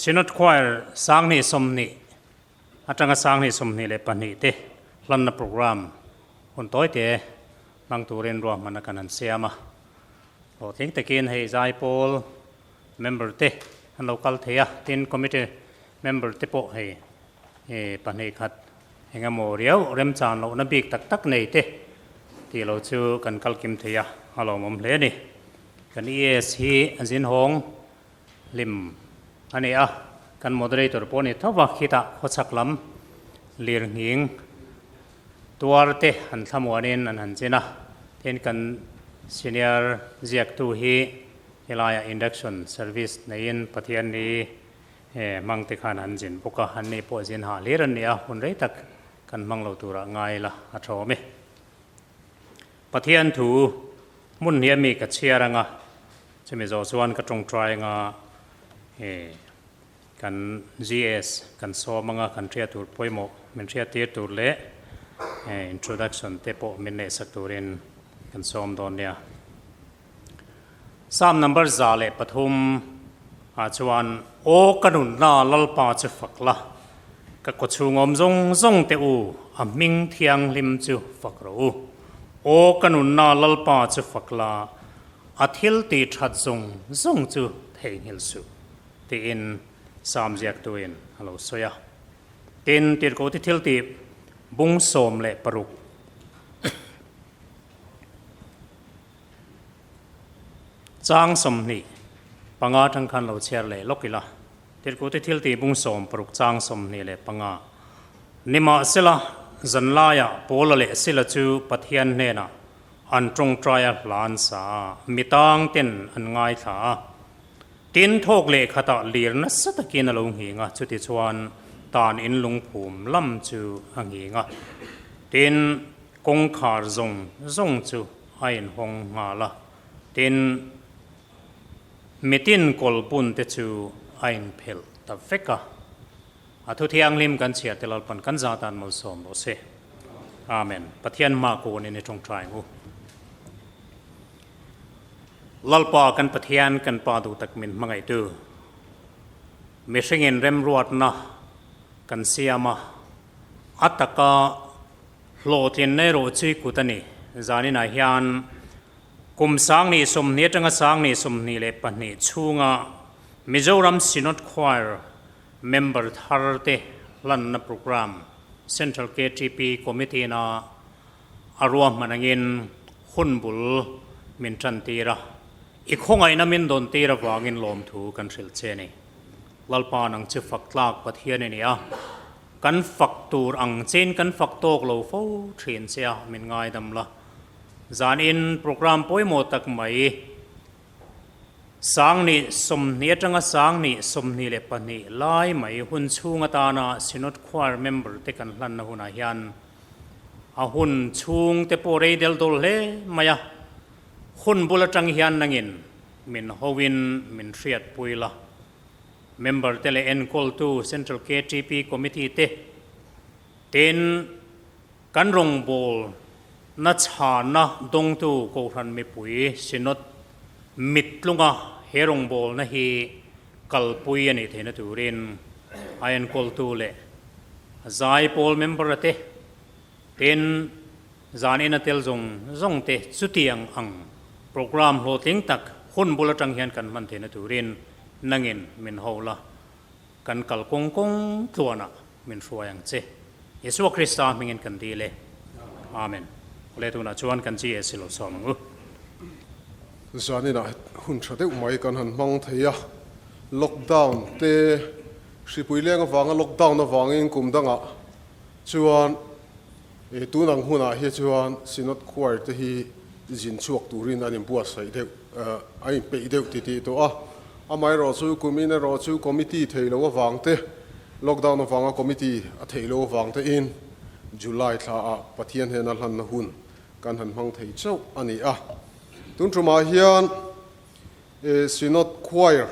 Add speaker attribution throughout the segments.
Speaker 1: Synod Choir 2020 atanga 2022 te hlanna program hun tawi te hmang turin ruahman a kan han siam a. Hlawhtling takin hei Zaipawl member te an lo kal thei a, tin committee member te pawh hei pahnih khat engemaw riau remchan lohna bik tak tak nei te tih lo chu kan kal kim thei a, a lawmawm hle a ni. Kan ES hi a zinhawng hlim a ni a, kan moderator pawh a ni tho va, khitah khawchhak lam lirnghing tuar te han thlamuanin an han chin a, tin kan senior ziaktu hi helaiah induction service neiin Pathianni hmang te khan an zin bawk a, anni pawh zin hah hlir an ni a, hun rei tak kan hmang lo turah ngai la a tha awm e. Pathian thu hmun hi a mi ka chhiar anga, chumi zawh chuan ka tawngtai anga kan GS kan sawm anga kan hriat tur pawimawh min hriat tir tur leh introduction te pawh min neihsak turin kan sawm dawn nia. Psalm number 103 ah chuan, Aw ka nunna Lalpa chu fak la, ka kawchhung awm zawng zawng te u, a hming thianghlim chu fak rawh u. Aw ka nunna Lalpa chu fak la, a thil tih that zawng zawng chu theihnghilh suh, tiin Psalm ziaktuin a lo sawi a. Tin, Tirhkohte thiltih bung 16. Chang 25 tang khan lo chhiar leh lawk ila, Tirhkute thil tih bung 16 chang 25. Nimahsela, zanlaiah Paula leh Sila chu Pathian hnenah an tawngtai a hlan sa a, mi tang ten an ngaithla a. Tin, thawk leh khatah lir nasa takin a lo nghing a, chutichuan tan in lungphum lam chu a nghing a. Tin, Kawngkhar zawng zawng chu a inhawng nghal a, tin, mitin kawlbun te chu a inphelh ta vek a. A thu thianghlim kan chhiar te Lalpan kan za tan malsawm rawh se. Amen. Pathian hma kunin i tawngtai ang u. Lalpa kan Pathian kan Pa duh tak min hmangaihtu, mihringin remruatna kan siam a, a taka Hlawhtlinna erawh chu i kut a ni. Zaninah hian kum 2020 atanga 2022 chhunga Mizoram Synod Choir member thar te hlanna programme Central ktp Committee ina a ruahman angin hun bul min tan tir a, i khawngaihna min dawn tir avangin lawmthu kan hrilh che a ni. Lalpa nang chu fak tlak Pathian i ni a. Kan fak tur ang chein kan fak tawk lo fo thin che a, min ngaidam la. Zanin programme pawimawh tak mai, 2020 atanga 2022 lai mai hun chhung atana Synod Choir member te kan hlanna hunah hian a hun chhung te pawh rei del dawl hle mai a, hun bul atang hian nangin min hoin min hriatpui la. Member te leh enkawltu Central ktp Committee te tin kan rawngbawlna chhana dawngtu Kohhran mipui Synod mittlunga he rawngbawlna hi kalpui a nih theihna turin a enkawltu leh zaipawl member te tin zan ina tel zawng zawng te chutiang ang programme hlawhtling tak hun bul atang hian kan hman theihna turin Nangin min ho la, kan kal kawng kawng tluanah min hruai ang che. Isua Krista hmingin kan dil e. Amen. Awle tunah chuan kan GAC lo sawm ang u.
Speaker 2: Zaninah hun tha deuh mai kan han hmang thei a, lockdown te hripui leng avanga lockdown avangin kum dangah chuan tun ang hunah hi chuan Synod Choir te hi zin chhuak turin an inbuatsaih deuh. A inpeih deuh titih tawh a, amaherawh chu kumin erawh chu committee thei lo avang te, lockdown avanga committee a theih lo avang te in July thla ah Pathian hnena hlanna hun kan han hmang thei chauh a ni a. Tun tumah hian Synod Choir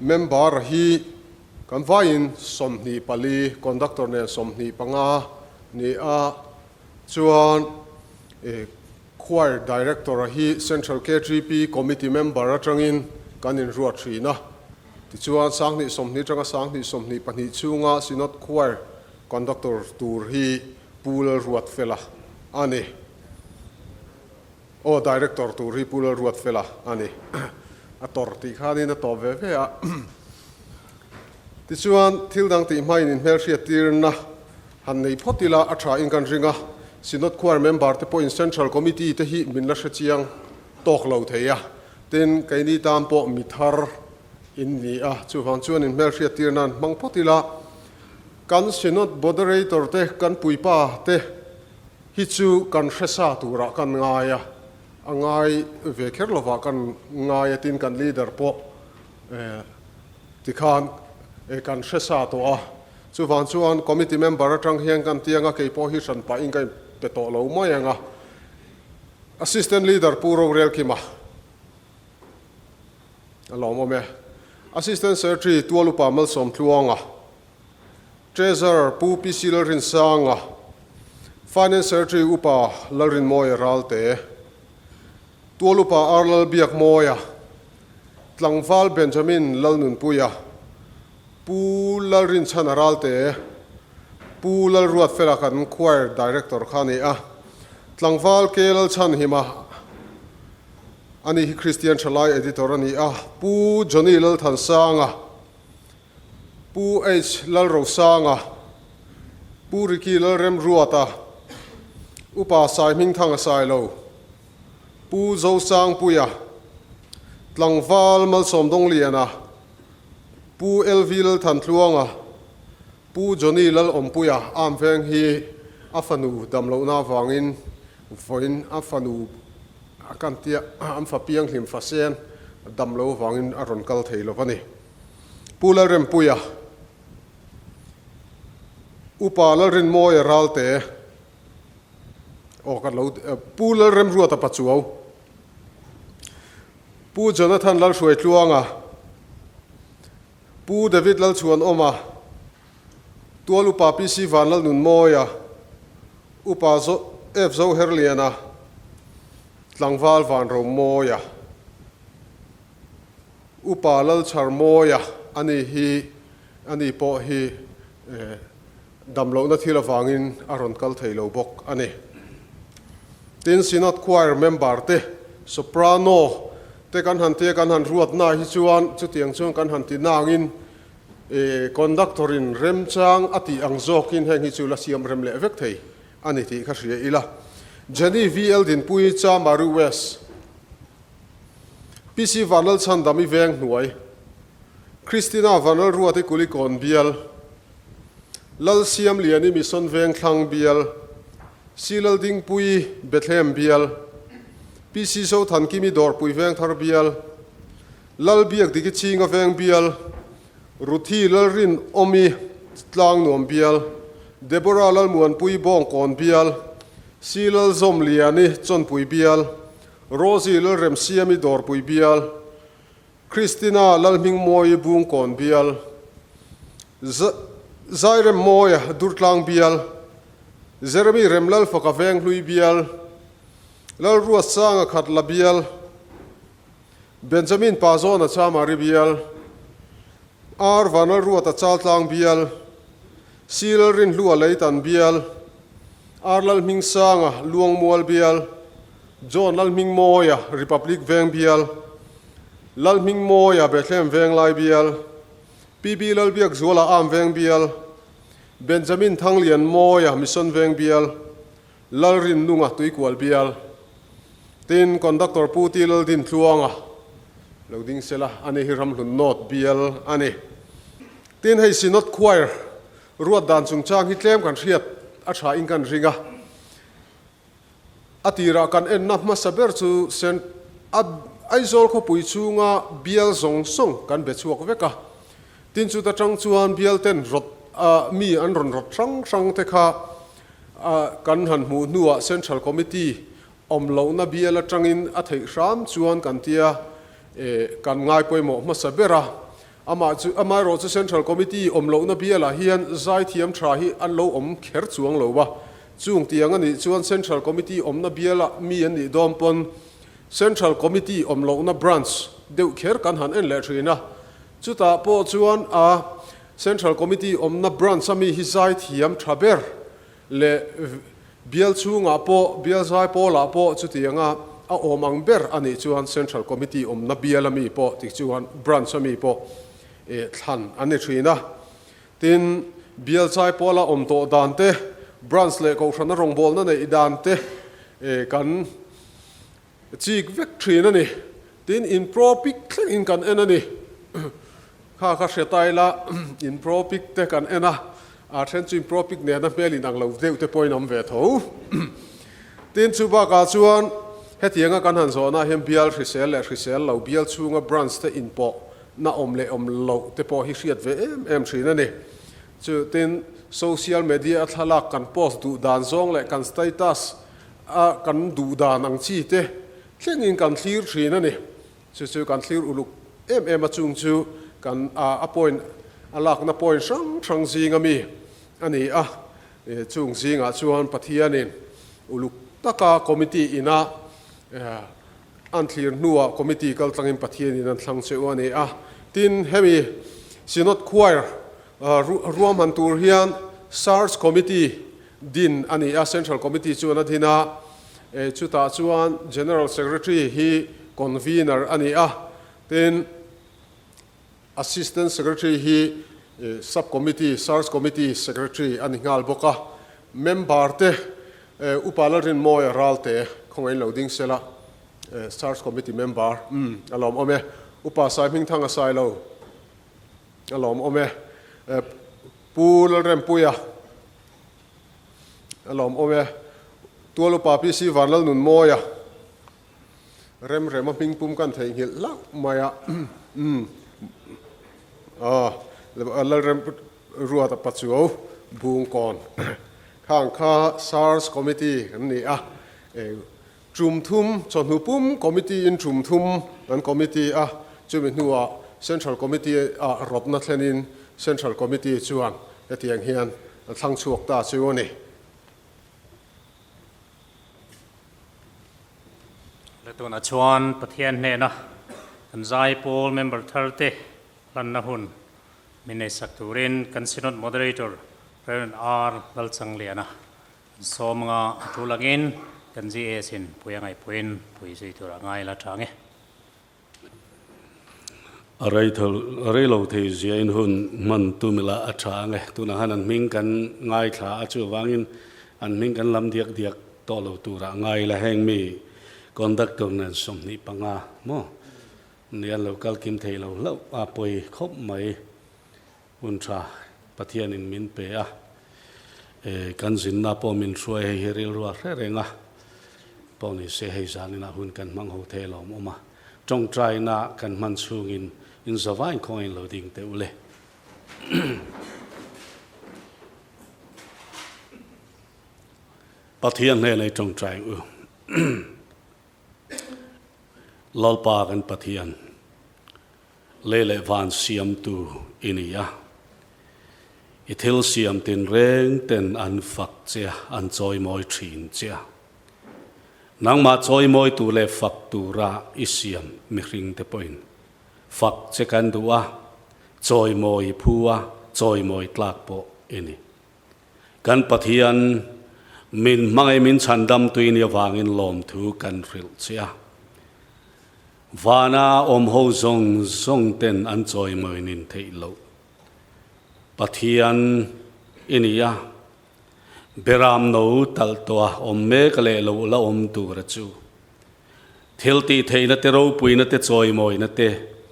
Speaker 2: member hi kan vaiin 24, conductor nen 25 ni a, chuan. Choir Director a hi Central KTP Committee member atangin kan inruat thin a. Tichuan, 2020 atanga 2022 chhunga Synod Choir Conductor tur hi Pu Lalruatfela a ni. Aw, Director tur hi Pu Lalruatfela a ni. A tor tih khanin a tawp ve ve a. Tichuan, thil dang tih hmain inhmelhriattirna han nei phawt ila a tha in kan ring a. Synod Choir member te pawhin Central Committee te hi min la hrechiang tawk lo thei a. Tin, keini tan pawh mi thar in ni a, chuvang chuan inhmelhriattirna han hmang phawt ila. Kan Synod Moderator te, kan puipa te hi chu kan hre sa turah kan ngai a, a ngai ve kher lovah kan ngai a, tin kan leader pawh tikhan kan hre sa tawh a. Chuvang chuan committee member atang hian kan tiang a, kei pawh hi hran pahin ka inpe tawh lo mai ang a. Assistant Leader Pu Rorelkima a lawmawm e. Assistant Secretary Tualupa Malsawmtluanga, Treasurer Pu PC Lalrinsanga, Finance Secretary Upa Lalrinmawia Ralte, Tualupa R Lalbiakmawia, Tlangval Benjamin Lalnunpuia, Pu Lalrinchhana Ralte, Pu Lalruatfela kan Choir Director kha a ni a, Tlangval K Lalchhanhima a ni hi Kristian Thalai Editor a ni a, Pu Johnny Lalthansanga, Pu H Lalrosanga, Pu Ricky Lalremruata, Upa Saihmingthanga Sailo, Pu Zosangpuia, Tlangval Malsawmdawngliana, Pu LV Lalthantluanga, Pu Johnny Lalawmpuia am veng hi a fanu damlohna avangin vawiin a fanu a kan tia an fa pianghlim fa sen damlo avangin a rawn kal thei lo a ni. Pu Lalrempuia, Upa Lalrinmawia Ralte, aw ka lo Pu Lalremruata Pachuau, Pu Jonathan Lalhruaitluanga, Pu David Lalchhuanawma, Tual Upa PC Vanlalnunmawia, Upa F Zoherliana, Tlangval Vanromawia, Upa Lalchharmawia a ni hi, a ni pawh hi damlohna thil avangin a rawn kal thei lo bawk a ni. Tin, Synod Choir member te, Soprano te kan han tia kan han ruat na hi chuan chutiang chuan kan han ti nangin conductor in remchang a tih ang zawkin heng hi chu la siam rem leh vek thei a ni tih kha hria ila. Jenny VL Dinpui, Chamaru West. PC Vanlalchhandami Veng hnuai, Christina Vanlalruati Kulikawn bial, Lalsiamliani Mission Veng thlang bial, Si Laldingpuii Bethlehem bial, PC Zothankimi Dawrpui Vengthar bial, Lalbiakdiki Chinga Veng bial, Ruthi Lalrinawmi Tlangnuam bial, Deborah Lalmuanpui Bawngkawn bial, Si Lalzawmliani Chawnpui bial, Rosie Lalremsiami Dawrpui bial, Christina Lalhmingmawii Bungkawn bial, Zairemmawia Durtlang bial, Jeremy Remlalfaka Venghlui bial, Lalruatsanga Khatla bial, Benjamin Pazawna Chamari bial, R Vanlalruata Chaltlang bial, C Lalrinhlua Leitan bial, R Lalhmingsanga Luangmual bial, John Lalhmingmawia Republic Veng bial, Lalhmingmawia Bethlehem Venglai bial, PB Lalbiakzuala Am Veng bial, Benjamin Thanglianmawia Mission Veng bial, Lalrinnunga Tuikual bial, tin Conductor Pu T Laldintluanga lo ding sela a ni hi Ramhlun North bial a ni. Tin hei Synod Choir ruat dan chungchang hi tlem kan hriat a tha in kan ring a. A tirah kan enna hmasa ber chu Saint Aizawl khawpui chhunga bial zawng zawng kan be chhuak vek a. Tin chuta tang chuan bial ten rawt mi an rawn rawt hrang hrang te kha kan han hmuh hnuah Central Committee awm lohna bial atangin a theih hram chuan kan tia kan ngai pawimawh hmasa ber a. Amah chu amaherawhchu Central Committee awm lohna bialah hian zaithiam tha hi an lo awm kher chuang lo a. Chung tiang a nih chuan Central Committee awmna biala mi an nih dawn pawn Central Committee awm lohna branch deuh kher kan han en leh thin a. Chutah pawh chuan a Central Committee awmna branch a mi hi zai thiam tha ber leh bial chhungah pawh, bial zai pawlah pawh chutianga a awm ang ber a nih chuan Central Committee awmna bial a mi pawh tichuan branch a mi pawh thlan an ni thin a. Tin, bial zai pawla awm tawh dan te, branch leh kohhrana rawngbawlna neih dan te kan chik vek thin a ni. Tin, in pro pic thlengin kan en a ni. Kha kha hre ta ila, in pro pic te kan en a, a then chu in pro pic nena hmel in ang lo deuh te pawhin awm ve tho. Tin, chu bakah chuan hetianga kan han zawhna hian bial hrisel leh hrisel lo, bial chhunga branch te inpawh na awm leh awm loh te pawh hi hriat ve em em thin a ni. Chu tin, social media a thlalak kan post duh dan zawng leh kan status a kan duh dan ang chi te thlengin kan thlir thin a ni. Chu chu kan thlir uluk em em a chung chu kan a point a lakna point hrang hrang zinga mi a ni a. Chung zingah chuan Pathianin uluk taka committee ina An thlir hnuah committee kal tlangin Pathianin an thlang che u a ni a. Tin, hemi Synod Choir ruahman tur hian Search Committee din a ni a, Central Committee chuan a din a, chutah chuan General Secretary hi Convener a ni a. Tin, Assistant Secretary hi Sub Committee, Search Committee Secretary a ni nghal bawk a. Member te Upa Lalrinmawia Ralte khawngaih lo ding sela Search Committee member a lawm awm e. Upa Saihmingthanga Sailo a lawm awm e. Pu Lalrempuia a lawm awm e. Tual Upa PC Vanlalnunmawia. Remrema hming pum kan theihnghilh hlauh mai a, umm aw Lalrem Ruata Pachuau Bungkawn khang kha SARS Committee kan ni a, tum thum chawhnu pum Committee in tum thum an Committee a, chumi hnuah Central Committee ah rawtna thlenin Central Committee chuan hetiang hian a thlang chhuak ta chu a ni.
Speaker 1: Le tunah chuan Pathian hnena kan Zaipawl member tharte hlanna hun min nei sak turin kan Synod Moderator Rev. R. Lalchangliana kan sawm anga a tul angin kan GS in pui a ngaihpuiin pui zui turah ngai la tha nge.
Speaker 3: A rei lo thei zia in hun hman tum ila a tha ang e. Tunah khan an hming kan ngaithla a, chuvangin an hming kan lam diak diak tawh lo turah ngai ila heng mi conductor nen 25 maw ni an lo kal kim thei lo hlauh a pawi khawp mai. Hun tha Pathianin min pe a, kan zinna pawh min hruai hei hi rilru a hre reng a, pawh ni se hei zaninah hun kan hmang ho thei alawm awm a, tawngtaina kan hman chhungin in zavain khawngain lo ding teh u le. Pathian hnena i tawngtai ang u. Lalpa kan Pathian. Lei leh van siamtu i ni a, i thil siam tinreng ten an fak che a, an chawimawi thin che a. Nangmah chawimawi tur leh fak tura i siam mihringte pawhin fak che kan duh a, chawimawi i phu a, chawimawi tlak pawh i ni. Kan Pathian min hmangaih min chhandamtu i nih avangin lawmthu kan hrilh che a. Vana awm ho zawng zawng ten an chawimawinin theih loh. Pathian i ni a, Beram no talh tawh a awm mek leh lo la awm tur a chu. Thil tih theihna te ropuina te chawimawina te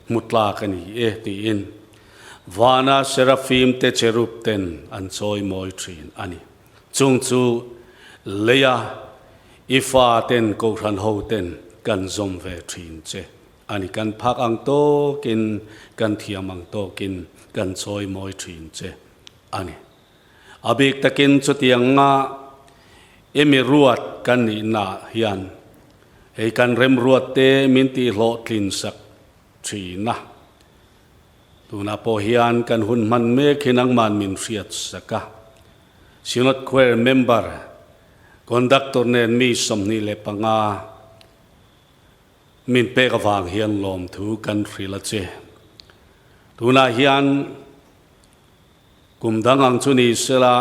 Speaker 3: hmu tlak a ni e tiin Vana Seraphim te Cherub ten an chawimawi thin a ni. Chung chu leia i fa ten kohhran ho ten kan zawm ve thin che a ni. Kan phak ang tawkin, kan thiam ang tawkin kan chawimawi thin che a ni. A bik takin chutianga i mi ruat kan nihnaah hian hei kan remruat te min tihhlawhtlin sak thin a. Tunah pawh hian kan hun hman mek hi nangman min hriat sak a. Synod Choir member. Conductor nen mi 25 min pek avang hian lawmthu kan hrilh a che. Tunah hian kum dang ang chu ni sela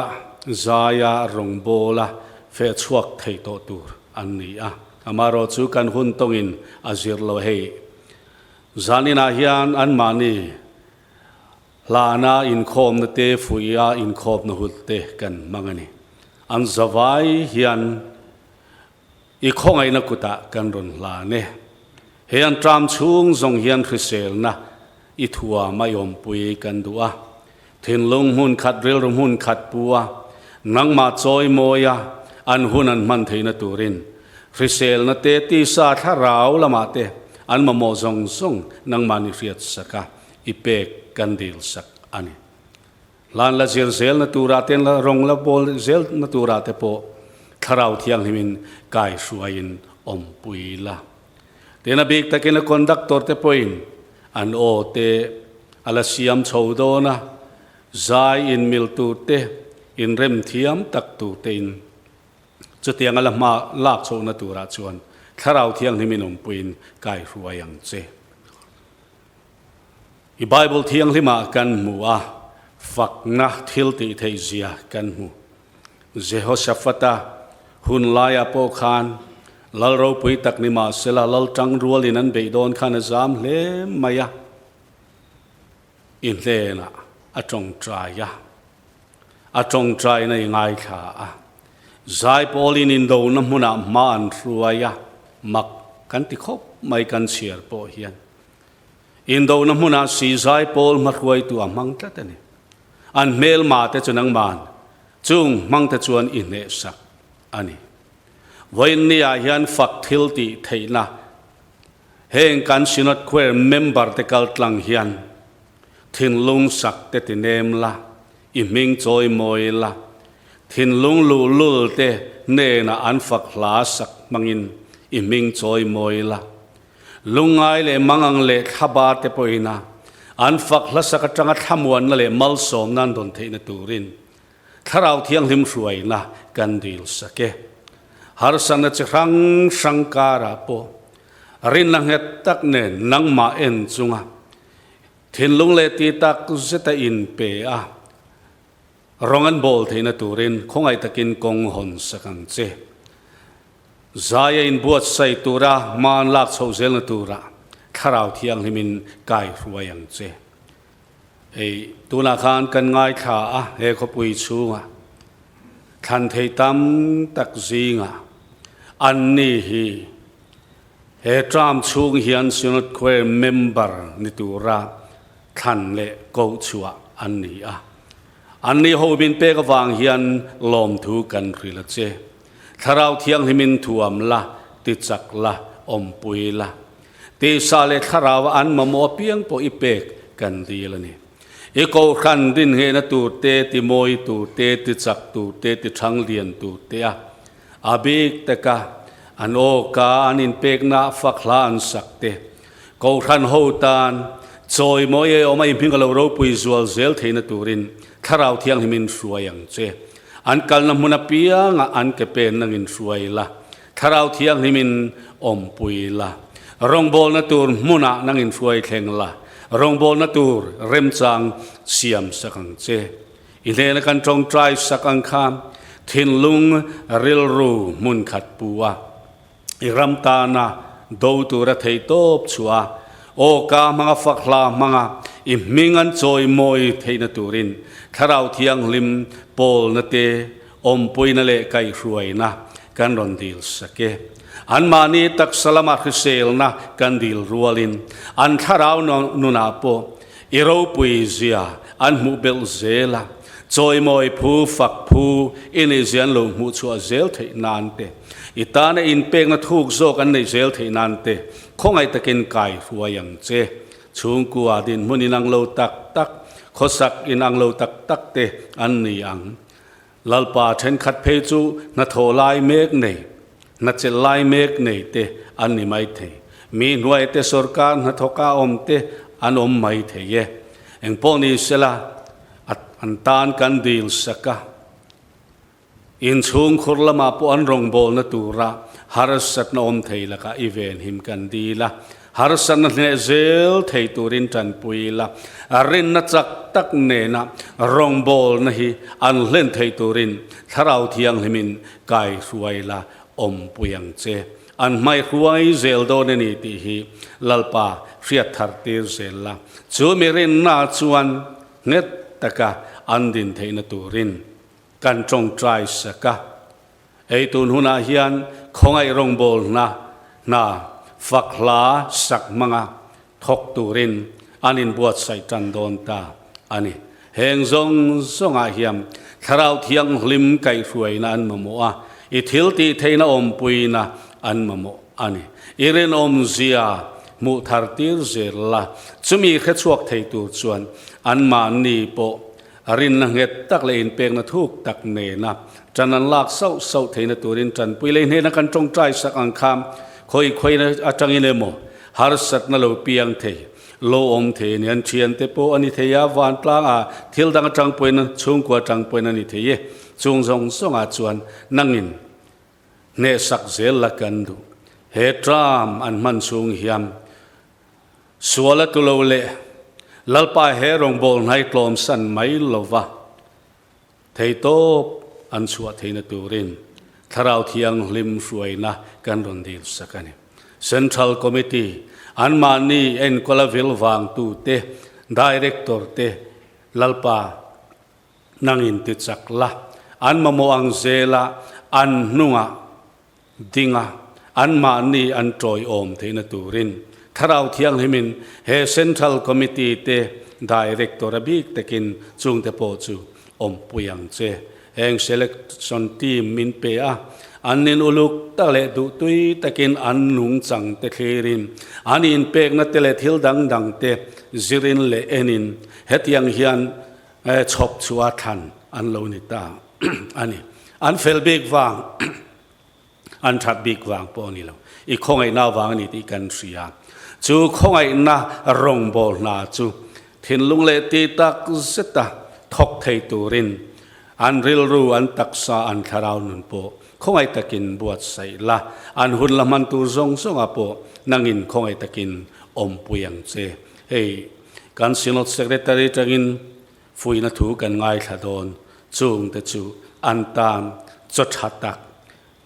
Speaker 3: zaia rawngbawla feh chhuak thei tawh tur an ni a. Amaherawh chu kan hun tawngin a zir lo hei. Zaninah hian anmahni Hlana inkhawmna te, fuiha inkhawmna hut te kan hmang a ni. An zavai hian i khawngaihna kutah kan rawn hlan e. He an tram chhung zawng hian hriselna i thuam a i awmpui kan duh a. Thinlung hmun khat, rilru hmun khat pu a, nangmah chawi mawi a, an hun an hman theihna turin hriselna te, tisa thlarau lamah te an mamawh zawng zawng nangmahni hriatsak a. I pek kan dil sak a ni. Hlan la zir zelna turah te, rawng la bawl zelna turah te pawh Thlarau Thianghlimin kai hruaiin awmpui la. Tin a bik takin a conductor te pawhin an aw te a la siam chho dawn a, zai inmil tur te, inrem thiam tak tur tein chutiang a la hma lak chhohna turah chuan Thlarau Thianghlimin awmpuiin kai hruai ang che. I Bible thianghlimah kan hmu a, fakna thil tih theih zia kan hmu. Jehoshaphat-a hun laiah pawh khan lal ropui tak ni mah sela lal tang rualin an beih dawn khan a zam hle mai a, i hnenah a tawngtai a, a tawngtaina i ngaithla a, Zaipawlin indona hmunah hma an hruai a, mak kan ti khawp mai kan chhiar pawh hian. Indona hmunah si Zaipawl hmahruaitu a hmang tlat a ni. An hmelma te chu nangman chung hmang te chuan i hnehsak a ni. Vawiinniah hian fak thil tih theihna heng kan Synod Choir member te kal tlang hian thinlung sak te ti nem la, i hming chawi mawi la, thinlung luhlul te hnenah an fak hla sak hmangin i hming chawi mawi la. Lungngai leh mangang leh thlaba te pawhin a an fak hlasak atanga thlamuanna leh malsawmna an dawn theihna turin Thlarau Thianghlim hruaina kan dil sak e. Harsatna chi hrang hrang karah pawh rinna nghet tak nen nangmah en chunga thinlung leh ti tak zeta inpe a rawng an bawl theihna turin khawngaih takin kawng hawn sak ang che. Zaia inbuatsaih tura hma an lak chhoh zelna turah Thlarau Thianghlimin kai hruai ang che. Hei, tunah khan kan ngaithla a, he khawpui chhunga thlan thei tam tak zingah anni hi he term chhung hian Synod Choir member ni tura thlan leh koh chhuah an ni a. Anni ho min pek avang hian lawmthu kan hrilh a che. Thlarau Thianghlimin thuam la, tichak la, awmpui la. Tisa leh thlarau an mamawh apiang pawh i pek kan dil a ni. I kohhran rinhehna tur te, ti mawi tur te, ti chak tur te, ti thang lian tur te a a bik taka an awka an inpekna fak hla an sak te, kohhran ho tan chawi mawi e awm a i hming a lo ropui zual zel theihna turin Thlarau Thianghlimin hruai ang che. An kalna hmun apiangah an ke pen nangin hruai la. Thlarau Thianghlimin awmpui la. Rawngbawlna tur hmunah nang inhruai thleng la, rawngbawlna tur remchang siam sak ang che. I hnena kan tawngtai sak ang kha thinlung rilru hmun khat pu a, i ram tana do tura theihtawp chhuah a, awka hmanga fak hla hmanga i hming an chawi mawi theihna turin Thlarau Thianghlim pawlna te Awmpuina leh kaihhruaina kan rawn dil sak e. Anmahni taksa lama hriselna kan dil rualin an thlarau nunah pawh i ropui zia an hmuh belh zel a, chawimawi phu, fak phu i neih zia an lo hmuh chhuah zel theih nan te, i tana inpekna thuk zawk an neih zel theih nan te khawngaih takin kaihruai ang che. Chhungkua dinhmun inang lo tak tak, khawsak inang lo tak tak te an ni ang. Lalpa thenkhat phei chu hnathawh lai mek nei, hnachelh lai mek nei te an ni mai thei. Mi hnuai te sorkar hnathawka awm te an awm mai thei e. Engpawh ni sela, an tan kan dil sak a. Inchhungkhur lamah pawh an rawngbawlna tura harsatna awm thei lakah i venhim kan dil a, harsatna hneh zel thei turin tanpui la, rinna chak tak nena rawngbawlna hi an hlen thei turin Thlarau Thianghlimin kaihruai la awmpui ang che. An hmaihruai zel dawn a ni tih hi Lalpa hriat thar tir zel la, chu mi rinna chuan nghet taka an din theihna turin kan tawngtai sak a. Hei tun hunah hian khawngaih rawngbawlna hna fak hla sak hmanga thawk turin an inbuatsaih tan dawn ta a ni. Heng zawng zawngah hian Thlarau Thianghlim kaihhruaina an mamawh a, i thil tih theihna awmpuina an mamawh a ni. I rinawmzia hmuh thar tir zel la, chumi hrechhuak thei tur chuan anmahni pawh rinna nghet tak leh inpekna thuk tak nena ṭan an lak sauh sauh theihna turin ṭanpui lei hnena kan ṭawngṭai sak ang kha khawi khawina aṭangin emaw harsatna lo piang thei, lo awm thei a ni. An ṭhiante pawh a ni thei a, vantlanga thil dang aṭang pawhin chhungkua aṭang pawhin a ni thei e. Chung zawng zawngah chuan nangin hnehsak zel la kan duh. He term an hman chhung hian Sual a tulo leh Lalpa he rawngbâwl hnai tlawmsan mai lova theitawp an chhuah theihna turin Thlarau Thianghlim hruaina kan rawn dil sak a ni. Central Committee, anmahni enkawla vil vangtute, Director te, Lalpa nangin ti chak la, an mamawh ang zela an hnungah dinga anmahni an tawiawm theihna turin Thlarau Thianghlimin he Central Committee te Director a bik takin chungte pawh chu awmpui ang che. Heng selection team min pe a, an nin uluk tak leh duhtui takin an nungchang te thlirin, an inpekna te leh thil dang dang te zirin leh enin hetiang hian chhawp chhuah thlan an lo ni ta a ni. An fel bik vang, an that bik vang pawh a ni lo. I khawngaihna vang a ni tih kan hria. Chu khawngaihna rawngbâwl hna chu thinlung leh ti tak zeta thawk thei turin an rilru, an taksa, an thlarau nun pawh khawngaih takin buatsaih la. An hun la hman tur zawng zawngah pawh nangin khawngaih takin awmpui ang che. Hei kan Synod Secretary tangin Fuihna thu kan ngaithla dawn, chungte chu an tan chaw tha tak,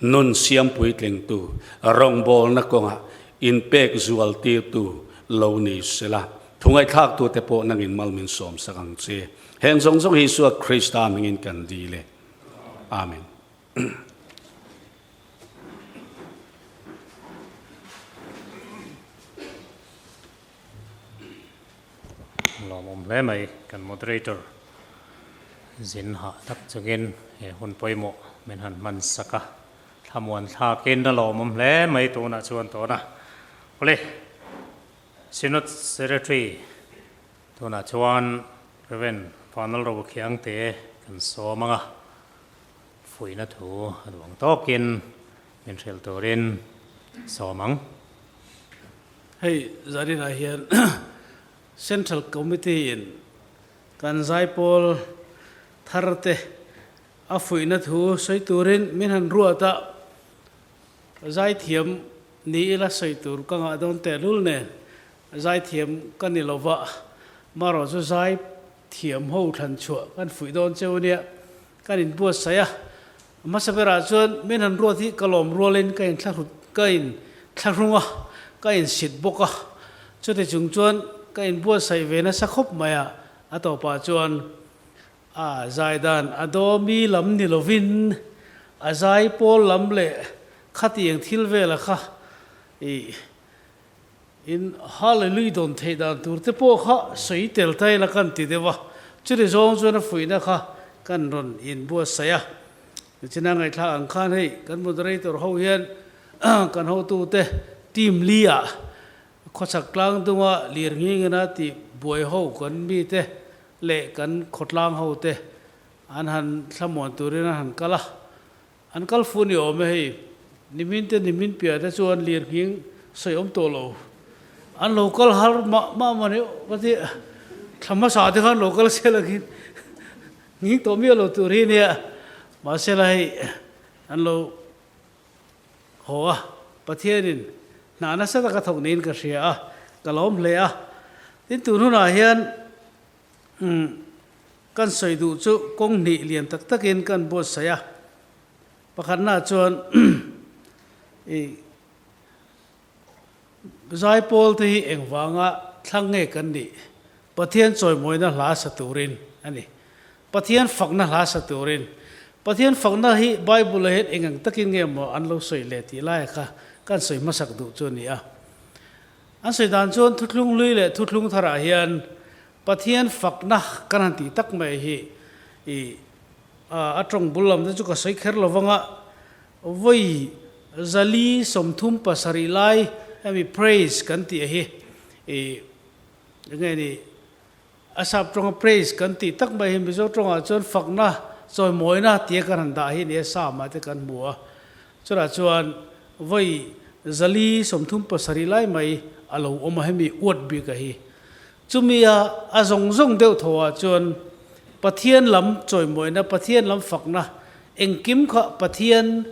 Speaker 3: nun siam puitlingtu, rawngbawlna kawngah inpek zual tirtu lo ni sela, thu ngaihthlaktute pawh nangin mal min sawmsak ang che. Heng zawng zawng hi Isua Krista hmingin kan dil e. Amen.
Speaker 1: Lawmawm hle mai kan moderator zin hah tak chungin he hun pawimawh min han hman sak a, thlamuan thlakin a lawmawm hle mai tunah chuan tawn a. Awle, Synod Secretary tunah chuan Rev. Vanlalro Khiangte kan sawm ang a, fuihna thu a duang tawkin min hrilh turin sawm ang.
Speaker 4: Hei zaninah hian Central Committee in kan zaipawl thar te a fuihna thu sawi turin min han ruat a, zaithiam ni ila sawi tur ka ngah dawn tehlul nen zaithiam ka ni lova, marawh chu zai thiam ho thlan chhuah kan fuih dawn cheu ania kan inbuatsaih a, Hmasa berah chuan min han ruat hi ka lawm rualin ka inthlahrut ka inthlahrung a, ka insit bawk a. Chuti chung chuan ka inbuatsaih ve nasa khawp mai a, a tawpah chuan a zai dan a dawmi lam ni lovin a zai pawl lam leh khatiang thil vela kha ih in Hallelui dawn theih dan tur te pawh kha sawi tel ta ila kan ti deuh a, chumi zawng chuan a fuihna kha kan rawn inbuatsaih a. Nichina ngaihthlak ang khan hei kan moderator ho hian kan hotute team li ah khawchhak tlang dunga lir nghingina tih buai ho kan mite leh kan khawtlang ho te an han thlamuan turin an han kal a. An kal fu ni awm e hei, nimin te nimin piah te chuan lirnghing sawi awm tawh lo. An lo kal har mah mah mah ni ka ti, thla hmasa te khan lo kal sel angin nghing tawh miah lo tur hi nia. Mahsela hei an lo haw a, Pathianin hna nasa taka thawk niin ka hria a, ka lawm hle a. Tin, tun hunah hian kan sawi duh chu kawng hnih lian tak takin kan buatsaih a. Pakhatnaah chuan i Zaipawl te hi engvanga thlang nge kan nih? Pathian chawimawina hla sa turin a ni. Pathian fakna hla sa turin. Pathian fakna hi Bible-ah hian eng ang takin nge maw an lo sawi le tih laia kha kan sawi hmasak duh chu a ni a. An sawi dan chuan thuthlung hlui leh thuthlung tharah hian Pathian fakna kan han tih tak mai hi i a tawng bul lam te chu ka sawi kher lo vang a, Vawi 437 lai hemi praise kan tih hi i enge ni a sap tawnga praise kan tih tak mai hi Mizo tawngah chuan fakna chawimawina tia kan han dah hi nia Psalm-ah te kan hmu a. Chutah chuan vawi 437 lai mai a lo awm a hemi uat bik a hi. Chumi a a zawng zawng deuh tho ah chuan Pathian lam chawimawina, Pathian lam fakna, engkim kha Pathian,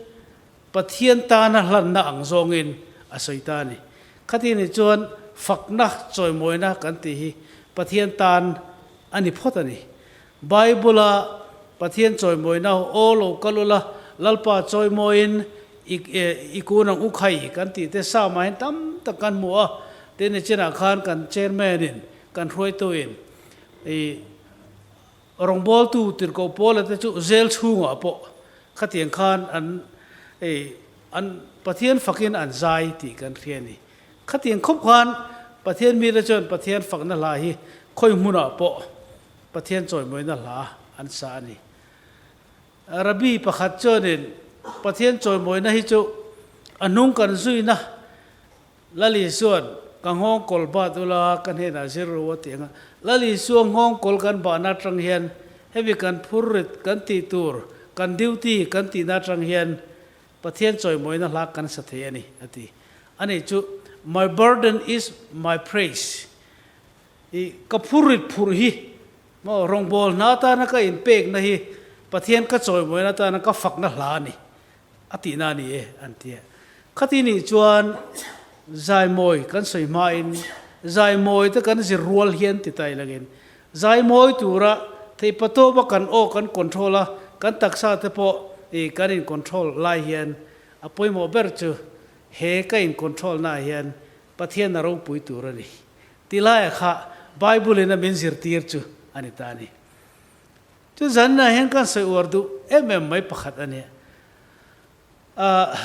Speaker 4: Pathian tana hlanna ang zawngin a sawi ta a ni. Khati ni chuan fakna, chawimawina kan tih hi Pathian tan a ni phawt a ni. Bible-a Pathian chawimawina aw lo kal ula, Lalpa chawimawiin i i kun ang u khai kan tih te Psalm-ah hian tam tak kan hmu a. Tin, nichinah khan kan chairman-in, kan hruaituin i rawngbawltu tirhkoh Paula te chu zel chhungah pawh khatiang khan an i an Pathian fakin an zai tih kan hria a ni. Khatiang khawp khan Pathian mite chuan Pathian fakna hla hi khawi hmunah pawh Pathian chawimawina hla an sa a ni. Rabbi pakhat chuanin Pathian chawimawina hi chu a hnung kan zuina Lal Isua'n ka nghawng kawl bat ula ka hnenah zir ru a ti ang a. Lal Isua nghawng kawl kan bahna atang hian hemi kan phurrit kan tih tur kan duty kan tihna atang hian Pathian chawimawina hla kan sa thei a ni a ti. Ani chu My burden is my praise. I ka phurrit phurh hi maw rawngbâwl hna atâna ka inpêkna hi Pathian ka chawimawina atâna ka fakna hla a ni, a tihna a ni e, an ti a. Khati nih chuan zaimawi kan sawi hmain zaimawi te kan zir rual hian ti ta ilangin zaimawi tura theihpatawpa kan aw kan control a, kan taksa te pawh i kan in control lai hian a pawimawh ber chu he ka in control naah hian Pathian a ropui tur a ni. Ti laia kha Bible in a min zirtir chu a ni ta a ni. Chu zanah hian kan sawi uar duh em em mai pakhat a nia. Ahh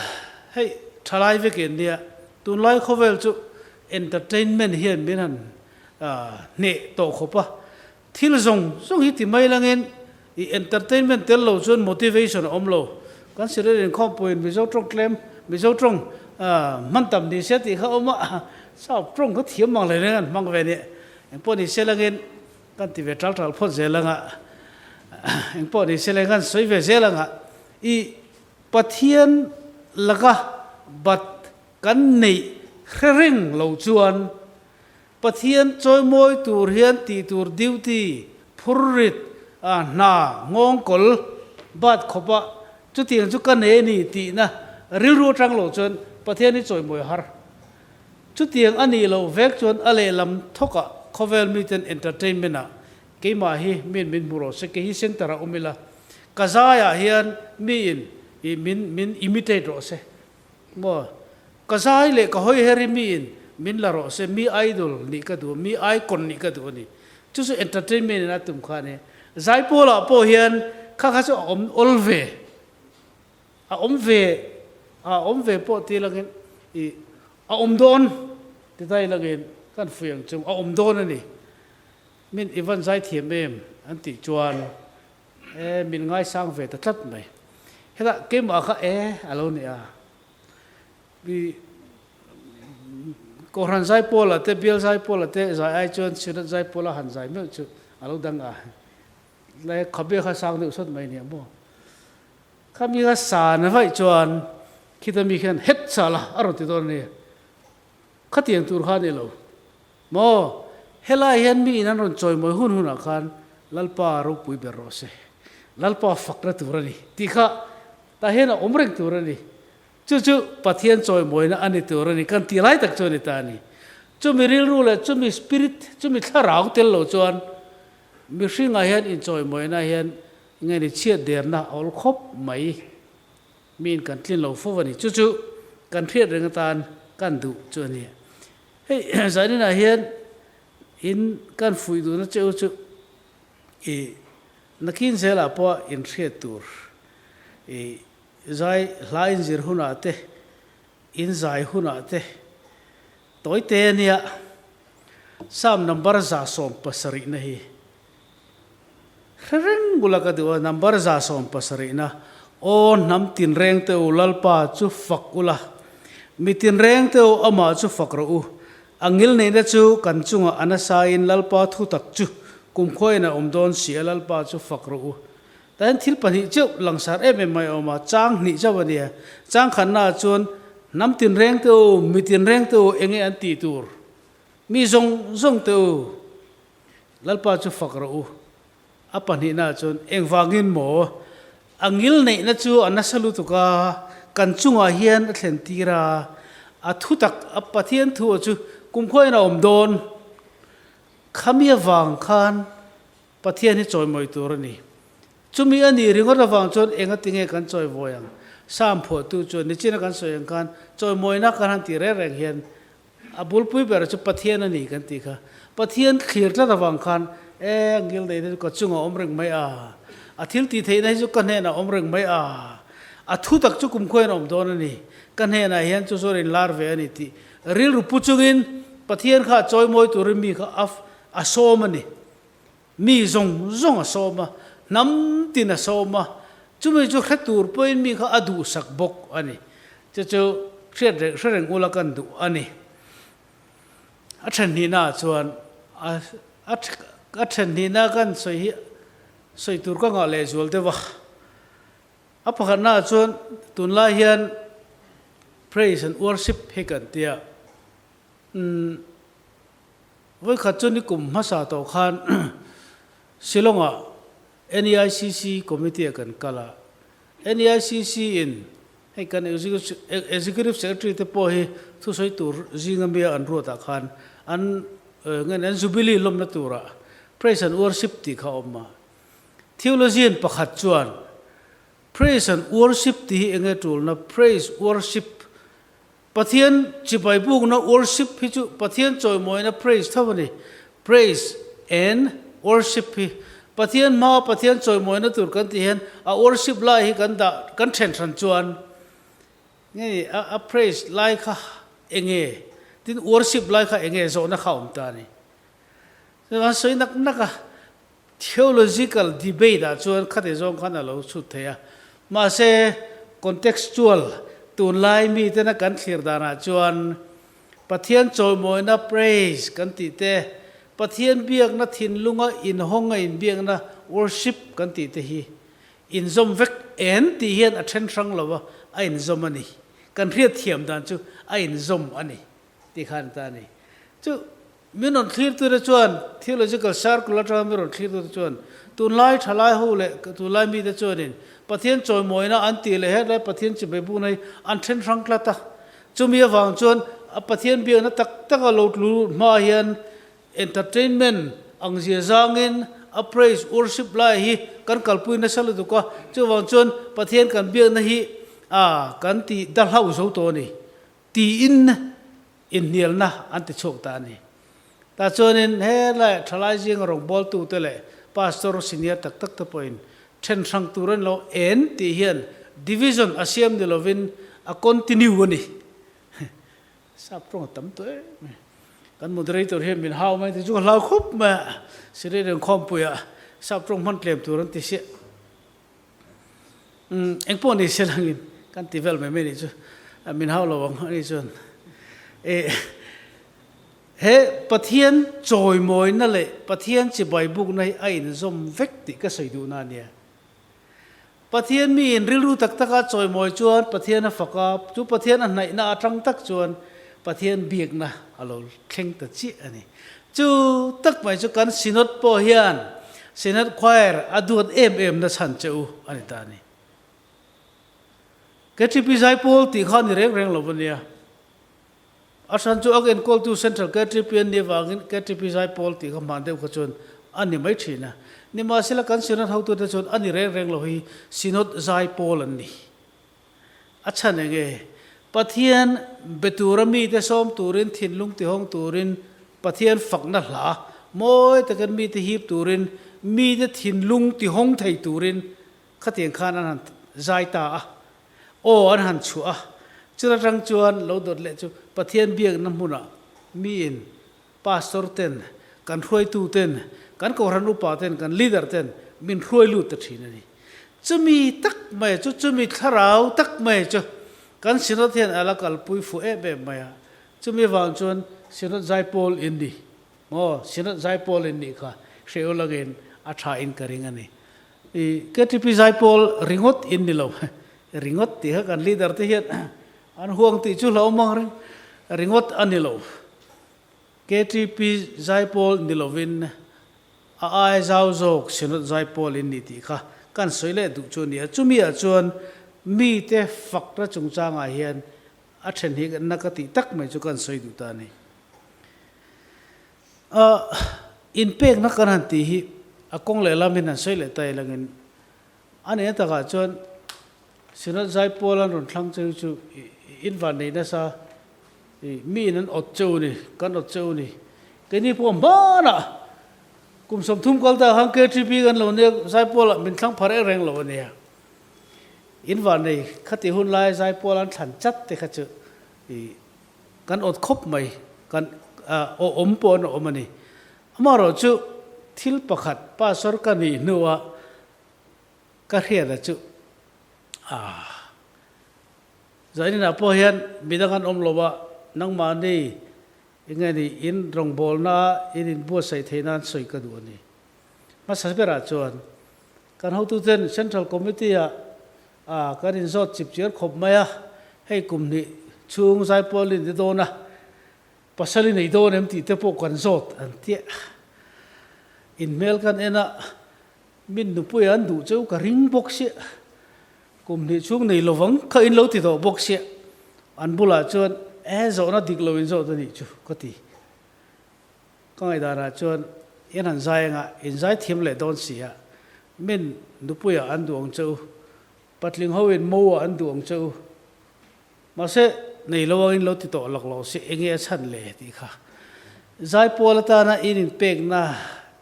Speaker 4: hei thalai vek in nia, tunlai khawvel chu entertainment hian min han hneh tawh khawp a, thil zawng zawng hi ti mai langin i entertainment tel lo chuan motivation a awm lo. Kan Sirel inkhawmpuiin Mizo tawng tlem, Mizo tawng hman tam ni se tih kha a awm a, South tawng kha thiam mang leh reng an hmang ve nia. Engpawh ni se langin kan ti ve tal tal phawt zel anga, engpawh ni se leng kan sawi ve zel anga, i Pathian laka bat kan neih hre reng lo chuan Pathian chawimawi tur hian tih tur duty, phurrit, a hna, nghawngkawl, bat khawpa chutiang chu ka nei a ni tihna rilru atang lo chuan Pathian hi chawimawi har. Chutiang a nih loh vek chuan a lehlam thawkah khawvel miten entertainment ah keimah hi min min hmu rawh se, kei hi center ah awm ila, ka zaiah hian miin ih min min imitate rawh se. Maw? Ka zai leh ka hawi her hi miin min la rawh se, mi idol nih ka duh, mi icon nih ka duh a ni. Chu chu entertainment in a tum kha a ni. Zai pawlah pawh hian kha kha chu a awm awl ve, a awm ve, a awm ve pawh ti langin i a awm dawn ti dai langin kan fui ang chung a awm dawn a ni. Min i van zai thiam em an tih chuan E, min ngaisang ve ta tlat mai. Hetah keimah kha e a lo ni a. I Kohhran Zaipawla te, Bial Zaipawla te zai ai chuan Synod Zaipawla han zai meuh chu a lo dang a. Lai khabe kha sang deuh sawt mai nia maw. Khami kha san vaih chuan khita mi khian het sala a rawn ti dawn a ni. Khatiang tur kha a ni lo. Maw? Helai hian mi in an rawn chawimawi hun hunah khan Lalpa ropui ber rawh se. Lalpa fakna tur a ni tih kha tah hian a awm reng tur a ni. Chu chu Pathian chawimawina a ni tur a ni kan tih lai tak chu a ni ta a ni. Chumi rilru leh chumi spirit, chumi thlarau tel lo chuan mihringah hian inchawimawina hian nge ni chhiat derna a awl khawp mai. Miin kan tlin lo fo a ni. Chu chu kan hriat reng atan kan duh chu a ni. Hei zaninah hian in kan fuih duhna che u chu i nakin zelah pawh inhriat tur i zai hla inzir hunah te, in zai hunah te tawi te a nia. Psalm number 170 na hi hre reng bula ka duh a, number 170 na, Aw hnam tinreng te u Lalpa chu fak ula, mi tinreng te u amah chu fak rawh u, a ngilneihna chu kan chungah a nasain Lalpa thutak chu kumkhuain a awm dawn si a, Lalpa chu fak rawh u. Tah hian thil pahnih chauh langsar em em mai a awm a, chang hnih chauh a nia. Chang khatnaah chuan hnam tinreng te u, mi tinreng te u enge an tih tur? Mi zawng zawng te u, Lalpa chu fak rawh u. A pahnihnaah chuan engvangin maw a ngil neihna chu a nasa lutuk a, kan chungah hian a thlen tir a, a thutak a Pathian thu chu kumkhuain a awm dawn. Khami avang khan Pathian hi chawimawi tur a ni. Chumi a nih ringawt avang chuan enga tinge kan chawivawi ang? Sam phuahtu chuan nichina kan sawi ang khan chawimawina kan han tih reng reng hian a bulpui ber chu Pathian a ni kan tih kha. Pathian thlir tlat avang khan e ngil neihna chu ka chungah awm reng mai a, a thil tih theihna hi chu ka hnenah awm reng mai a, a thu tak chu kumkhuain a awm dawn a ni, ka hnenah hian chu chu a inlar ve a ni tih rilru pu chungin Pathian kha chawimawi turin mi kha a sawm a ni. Mi zawng zawng a sawm a, hnam tin a sawm a, chumi chu hre tur pawhin mi kha a duhsak bawk a ni. Chu chu hriat reng hre reng ula kan duh a ni. A then hnihnaah chuan a a then hnihna kan sawi hi sawi tur ka ngah lehzual deuh a. A pakhatnaah chuan tunlai hian praise and worship hi kan tia. Umm. Vawikhat chu nikum hmasa tawh khan Shillong-ah NEICC Committee-ah kan kal a. NEICC in hei kan Executive Secretary te pawh hi thusawi tur zinga mia an ruatah khan an nge an Jubilee lawmna turah Praise and Worship tih kha a awm a. Theologian pakhat chuan Praise and Worship tih hi enge tulna Praise, Worship Pathian chibai bukna worship hi chu Pathian chawimawina praise tho a ni. Praise and worship hi Pathian hmaa Pathian chawimawina tur kan tih hian a worship lai hi kan dah kan then hran chuan nge a a praise lai kha enge tin worship lai kha enge zawhna kha a awm ta a ni. Chuan sawi nak nak a theological debate ah chuan khati zawng khan a lo chhut thei a, mahse contextual tunlai mitena kan thlir danah chuan Pathian chawimawina praise kan tih te, Pathian biakna thinlunga inhawnga inbiakna worship kan tih te hi inzawm vek en tih hian a then hrang lo a, a inzawm a ni. Kan hriat thiam dan chu a inzawm a ni tih khan ta a ni. Chu Min rawn thlirtute chuan, theological circle atanga min rawn thlirtute chuan, tunlai thalai ho leh tunlai mite chuanin Pathian chawimawina an tih leh hetlai Pathian chibai bukna hi an then hrang tlat a. Chumi avang chuan a Pathian biakna tak taka lo tlu hma hian entertainment ang zia zangin a praise worship lai hi kan kalpui nasa lutuk a. Chuvang chuan Pathian kan biakna hi a kan ti dahlauh zo tawh a ni tiin Inhnialna an ti chhuak ta a ni. Tah chuanin he lai thalai zinga rawngbawltute leh pastor senior tak tak te pawhin then hrang tur an lo en tih hian division a siam ni lovin a continue a ni. Sap tawng a tam tawh em mai. Kan moderator hian min hau mai te chu ka hlau khup mai a, Sirei Rengkhawmpuia sap tawng hman tlem tur an ti siah. Umm engpawh ni se langin kan ti vel mai mai nih chu min hau lo ang ani chuan e he Pathian chawimawina leh Pathian chibai bukna hi a inzawm vek tih ka sawi duhna a nia. Pathian miin rilru tak taka chawimawi chuan Pathian a fak a, chu Pathian a hnaihna atang tak chuan Pathian biakna a lo thleng ta chiah a ni. Chu tak mai chu kan Synod pawh hian. Synod Choir a duat em em na chhan che u a ni ta a ni. KTP Zaipawl tih kha a ni reng reng lo a nia. A hran chu a enkawltu Central KTP an nih avangin KTP Zaipawl tih kha hman deuh kha chuan a ni mai thin a. Nimahsela kan Synod hotute chuan a ni reng reng lo hi Synod Zaipawl an ni. A chhan eng nge? Pathian be tura mite sawm turin, thinlung tihawng turin, Pathian fakna hla mawi takin mite hip turin, mite thinlung tihawng thei turin khatiang khan an han zai ta a, aw an han chhuah a. Chut atang chuan lo dawt leh chu Pathian biakna hmunah miin Pastor ten, kan hruaitu ten, kan kohhran upa ten, kan leader ten min hruai lut ta thin a ni. Chumi tak mai chu, chumi thlarau tak mai chu kan Synod hian a la kalpui fuh em em mai a. Chumi vang chuan Synod Zaipawl in ni maw? Synod Zaipawl in nih kha hreu langin a tha in ka ring a ni. I KTP Zaipawl ringawt in ni lo, ringawt tih kha kan leader te hian an huang tih chu hlauhawm ang reng, ringawt a ni lo. KTP Zaipawl ni lovin a ai zau zawk Synod Zaipawl in ni tih kha kan sawi leh duh chu a ni a. Chumi ah chuan mite fakna chungchangah hian a then hi na ka tih tak mai chu kan sawi duh ta a ni. A inpekna kan han tih hi a kawng leh lamin han sawi leh ta ilangin a nihna takah chuan Synod Zaipawl an rawn thlang cheu chu in van nei nasa Mi in an awt cheu ni, kan awt cheu ni. Keini pawh hmanah kum 30 kal ta khan KTP kan lo nia, Zaipawl ah min thlang phar em reng lo a nia. In van nei khati hun lai Zaipawl an thlan chat te kha chu i kan awt khawp mai, kan awm pawh an awm a ni. Amaherawh chu thil pakhat pastor ka nih hnuah ka hriat a chu ah. Zaninah pawh hian midang an awm lo a, nangmahni enge ni in rawngbawlna in inbuatsaih theih nan sawi ka duh a ni. Hmasa berah chuan kan hotuten Central Committee ah ah kan inzawt chip chiar khawp mai a, hei kum hnih chhung Zaipawl in ni dawn a, pasal i nei dawn em tih te pawh kan zawt an tia. In hmel kan en a, min nupui an duh cheu ka ring bawk sia. Kum hnih chhung nei lovang kha in lo ti tawh bawk sia, an bulah chuan e zawhna dik lo in zawt a nih chu ka ti. Ka ngaihdanah chuan in han zai anga in zai thiam leh dawn si a, min nupuiah an duh ang che u, patling ho in mo ah an duh ang che u, mahse nei lo ang in lo ti tawh lak lo si enge a chhan le tih kha. Zaipawl atana in inpekna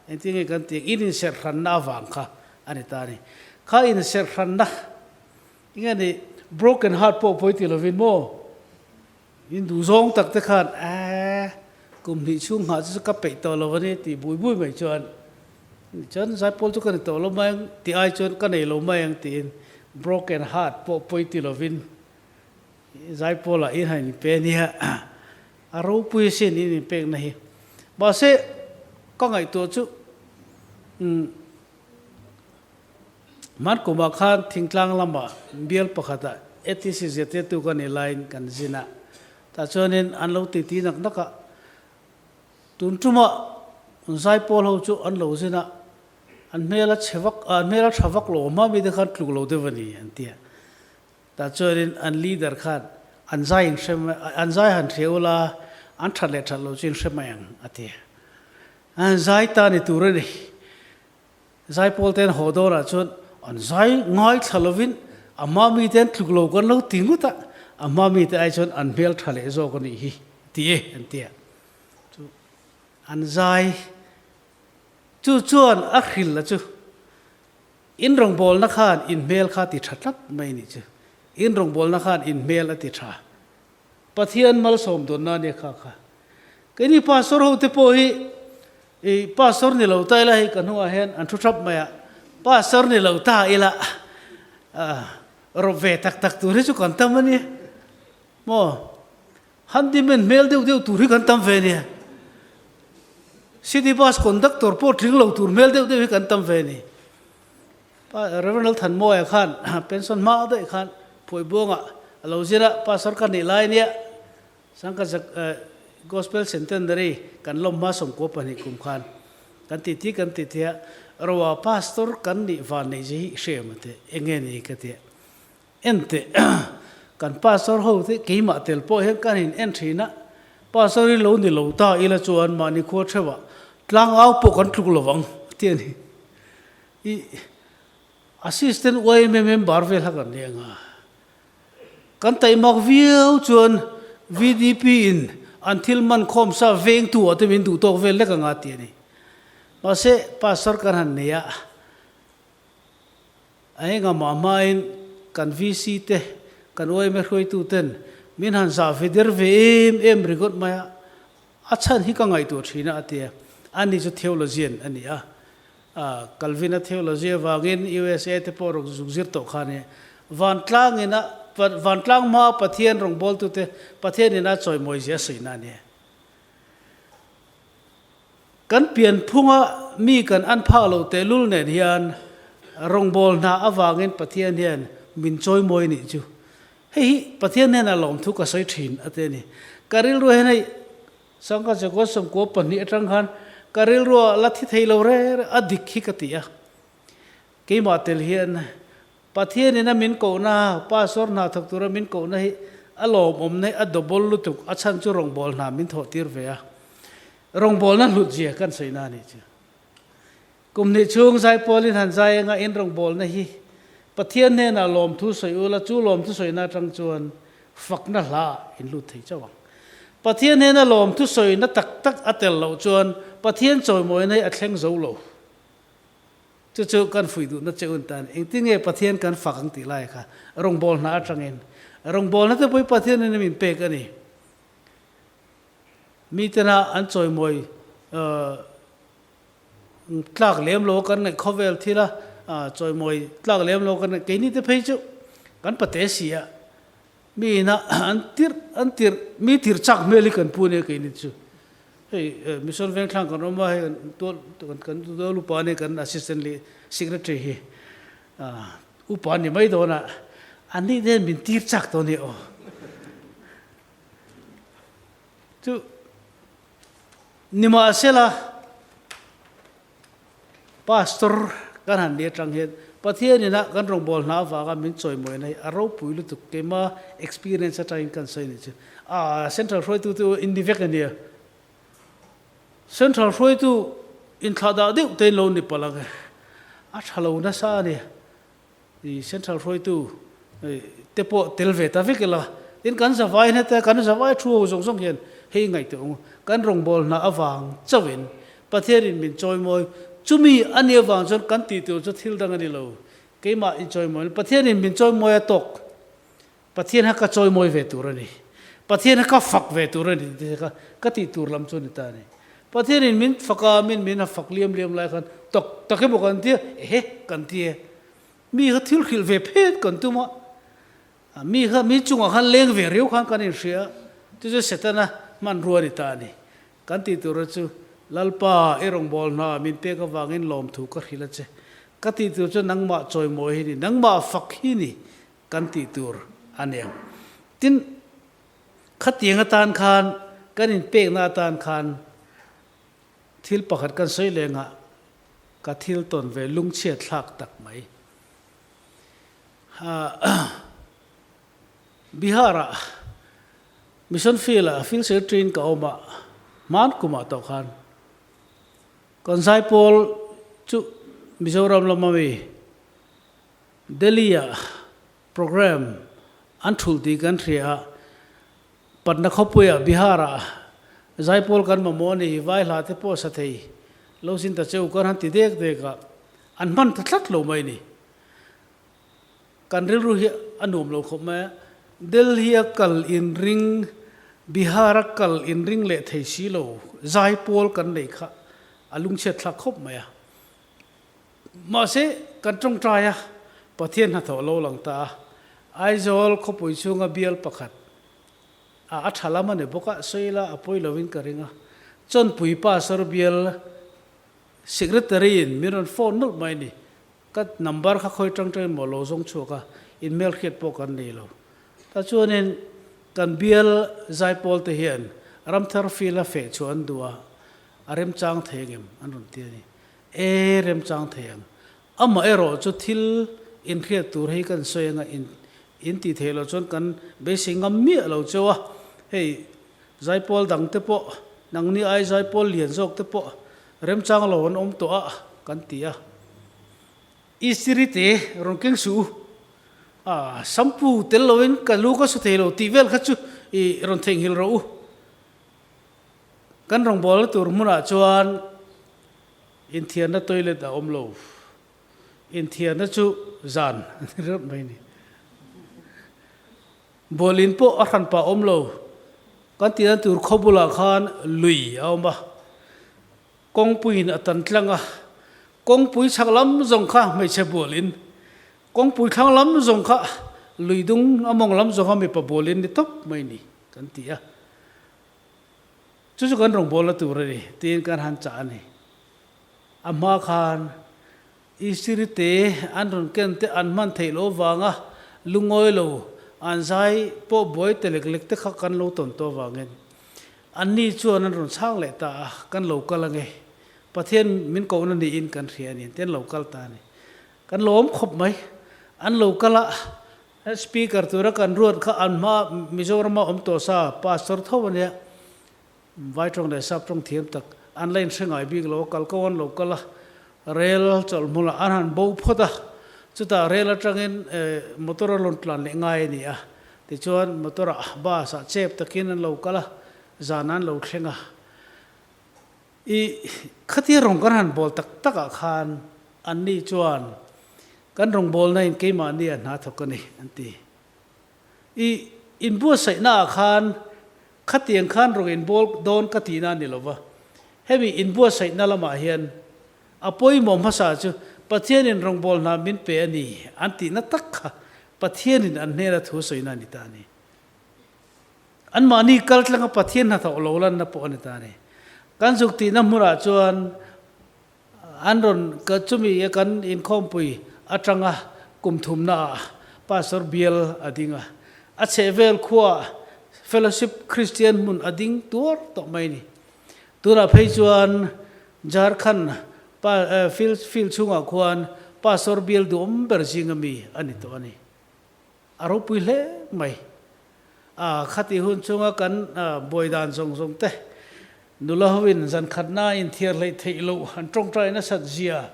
Speaker 4: engtin nge kan tih in inserhranna avang kha a ni ta a ni. Kha inserhranna enge ni broken heart pawh pawi ti lovin maw in duh zawng tak te khan eh kum hnih chhung nghah chu ka peih tawh lo a ni tih bui bui mai chuan chuan zaipawl chu ka ni tawh lo mai ang tih ai chuan ka nei lo mai ang tiin broken heart pawh pawi ti lovin Zaipawlah in han inpe a nia, a ropui asin in inpekna hi. Mahse, ka ngaihtuah chu umm Hmankumah khan thingtlang lamah bial pakhatah ATC zirtirtu ka nih laiin kan zin a, tah chuanin an lo titi nak nak a, tun tumah Zaipawl ho chu an lo zin a, an hmel a chhe vak, an hmel a tha vak lo a hma mite khan tluk lo deuh a ni an ti a. Tah chuanin an leader khan an zai in hre mai, an zai han hria ula, an that leh that loh chu in hre mai ang, a ti. An zai ta ni tur a ni. Zaipawl te an haw dawnah chuan an zai ngaithla lovin a hma mite an tluk lo kan lo ti ngut a, a hma mite ai chuan an hmel tha leh zawk a nih hi, ti e, an ti a. Chu an zai chu chuan a hrilh a chu. In rawngbawlna khan in hmel kha ti tha tlat mai nih chu. In rawngbawlna khan in hmel a ti tha. Pathian malsawm dawnna ania kha kha. Keini pastor ho te pawh hi i pastor ni lo ta ila hei ka hnungah hian an thu thap mai a, pastor ni lo ta ila rawp ve tak tak tur hi chu kan tam a nia maw. Handyman hmel deuh deuh tur hi kan tam ve nia. City bus conductor pawh tling lo tur hmel deuh deuh hi kan tam ve ni. Pa Reverend Lalthanmawia khan pension hma daih khan Phuaibuangah a lo zir a, pastor ka nih lai nia Sangkachak Gospel Centenary kan lawm hma 92 kum khan. Kan ti ti kan ti tia, Roa pastor kan nih van neih zia hi i hre em ati, enge ni ka ti. En teh, kan pastor ho te keimah tel pawh hian kan in en thin a, pastor hi lo ni lo ta ila chuan mahni khua theuhah tlangau pawh kan tluk lo vang ti a ni. I assistant yma member vel kha kan ni anga, kan taihmak viau chuan VDP in an thil man khawm sa vengtu ah te min duh tawk vel lek anga ti a ni. Mahse pastor kan han nei a. A engah hmain kan VC te, kan yma hruaitu ten min han zah ve der ve em em ringawt mai a, a chhan hi ka ngaihtuah thin a a ti a. Ani chu theologian a ni a, Calvin-a theology avangin USA te pawh rawn zuk zir tawh kha a ni. Vantlang ina, vantlang hmaa Pathian rawngbawltute Pathian ina chawimawi zia sawi na a ni. Kan pianphunga mi kan an phak loh tehlul nen hian rawngbâwl hna avângin Pathian hian min chawimawi nih chu. Hei hi Pathian hnênah lawmthu ka sawi ṭhîn a ti a ni. Ka rilru hian hei Sangha Chakua 92 aṭang khân ka rilrua la thi thei lo rê rê a dik hi ka ti a. Keimah tel hian Pathianin a min kohna, Pastor hna thawk tura min kohna hi a lawmawmna hi a double lutuk, a chhan chu rawngbâwl hna min thawhtir ve a. Rawngbawlna hlut zia kan sawi na anih chu. Kum hnih chhung Zaipawlin han zai anga in rawngbawlna hi Pathian hnenah lawmthu sawi ula, chu lawmthu sawina atang chuan fakna hla in lut thei chauh ang. Pathian hnena lawmthu sawina tak tak a tel loh chuan Pathian chawimawina hi a thleng zo lo. Chu chu kan fuih duhna che un tan engtin nge Pathian kan fak ang tih lai kha rawngbawlna atangin rawngbawlna te pawh hi Pathian in a min pek a ni. Mitena an chawimawi tlak lem lo kan ngaih khawvel thil a, chawimawi tlak lem lo kan ngaih keini te phei chu kan pate si a, mi ina an tirh an tirh mi tirh chak hmel hi kan pu ania keini chu. Hei Mission Vengthlang kan awm a, hei kan tual kan tual upa ania kan assistant leh secretary hi upa a ni mai dawn a, an nih te hian min tir chak tawh a ni aw. Chu nimahsela Pastor kan han ni atang hian Pathian ina kan rawngbâwl hna avanga min chawimawina hi a ropui lutuk keima experience atangin kan sawi ni chu. Ah Central hruaitu chu in ni vek ania. Central hruaitu inthlahdah deuh te in lo ni palh ang e. A tha lo nasa a ni. I central hruaitu te pawh tel ve ta vek ila, tin kan zavai hnete kan zavai thu ho zawng zawng hian hei ngaihtuah ang u, kan rawngbâwl hna avang chauhin Pathianin min chawimawi, chumi a nih avang chuan kan tih tur chu thil dang a ni lo, keimah inchawimawi Pathianin min chawimawi a tawk, Pathian kha ka chawimawi ve tur a ni, Pathian kha ka fak ve tur a ni tih kha ka tih tur lam chu a ni ta a ni. Pathianin min fak a, min min a fak liam liam lai khan tak tak emaw kan ti a, ehe kan ti e. Mi kha thil hrilh ve phet kan tum a, mi kha mi chungah khan leng ve riau khan kan inhria a, chu chu Setana hmanrua a ni ta a ni. Kan tih tura chu Lalpa i rawngbâwl hna min pek avangin lawmthu ka hrilh a che. Ka tih tur chu nangmah chawimawi hi ni, nangmah fak hi ni kan tih tur a ni ang. Tin, khatiang atan khan, kan inpekna atan khan thil pakhat kan sawi leh ngah, ka thil tawn ve lungchhiat thlak tak mai. Bihar-ah Mission Field-ah Field Secretary-in ka awm a, hman kumah tawh khan kan zaipawl chu Mizoram lama mi, Delhi-ah programme an thulh tih kan hria a, Patna khawpuiah Bihar-ah zaipawl kan mamawh a ni, vai hla te pawh sa thei lo sin ta che u kan han ti dek dek a, an hman ta tlat lo mai ni. Kan rilru hi a nuam lo khawp mai a, Delhi-a kal inring, Bihar-a kal inring leh thei si lo zaipawl kan nei kha a lungchhiat thlak khawp mai a. Mahse, kan tawngtai a, Pathian hnathawh lo lang ta a, Aizawl khawpui chhunga bial pakhat a a tha lam a ni bawk a, sawi ila a pawi lovin ka ring a, Chawnpui Pastor bial Secretary in min rawn phone nawlh mai a ni, ka number kha khawi tang tangin maw lo zawng chhuak a, in hmelhriat pawh kan nei lo. Ta chuanin kan bial zaipawl te hian Ramthar field a feh chhuah an duh a. A remchang thei angem? An rawn ti a ni. E, remchang thei ang. Amaherawh chu thil inhriat tur hi kan sawi anga in in tih theih loh chuan kan beisei ngam miah lo cheu a. Hei zaipawl dang te pawh, nangni ai zaipawl lian zawk te pawh remchang lo an awm tawh a kan ti a. Isiri te rawn keng suh u. A, shampoo tel loin ka lu ka su thei lo tih vel kha chu i rawn theihnghilh rawh u. Kan rawngbawlna tur hmunah chuan inthiarna toilet a awm lo. Inthiarna chu zan a ni reuh mai ni. Bualin pawh a hranpa awm lo. Kan tihna tur khaw bulah khan lui a awm a. Kawngpuiin a tan tlang a. Kawngpui chhak lam zawng kha hmeichhe bualin, kawngpui thlang lam zawng kha lui dung a mawng lam zawng kha mipa bualin ni tawp mai ni kan ti a. Chu chu kan rawngbawlna tur a ni tiin kan han chah a ni. A hma khan Isiri te an rawn ken te an hman theih loh avanga lungawi lo an zai pawh buai te lek lek te kha kan lo tawn tawh avangin anni chuan an rawn chhang leh ta a, kan lo kal ange, Pathian min kohna niin kan hria a ni an ti, an lo kal ta a ni. Kan lo awm khawp mai, an lo kal a, Speaker tura kan ruat kha an hma Mizorama awm tawh sa Pastor tho a nia, Vai tawng leh Sap tawng thiam tak an la inhre ngai bik lo a, kal ko an lo kal a, rel chawlh hmunah an han bo phawt a, chutah rel atangin motor a rawn tlan leh ngai a ni a, tichuan motor ah bus ah chep takin an lo kal a, zan an lo thleng a. I khatia rawng kan han bawl tak tak ah khan anni chuan kan rawngbawlna in keimahni a hna thawk a ni an ti. I inbuatsaihna ah khan khatiang khan rawng inbawl dawn ka tihna a ni lo va, hemi inbuatsaihna lamah hian a pawimawh hmasa chu Pathianin rawngbawlna min pe a ni an tihna tak kha Pathianin an hnena thu sawina a ni ta a ni. Anmahni kal tlanga Pathian hnathawh lo lanna pawh a ni ta a ni. Kan zuk tihna hmunah chuan an rawn chumi kan inkhawmpui atanga kum thumnaah Pastor bial a ding a. A chhehvel khuaah Fellowship Kristian hmun a ding tuar tawh mai a ni. Tunah phei chuan Jharkhand field chhungah khuan Pastor bial duhawm ber zinga mi a ni tawh a ni. A ropui hle mai. A khati hun chunga kan buai dan zawng zawng te, nula hoin zan khatna inthiar hleih theih loh an tawngtai nasat zia,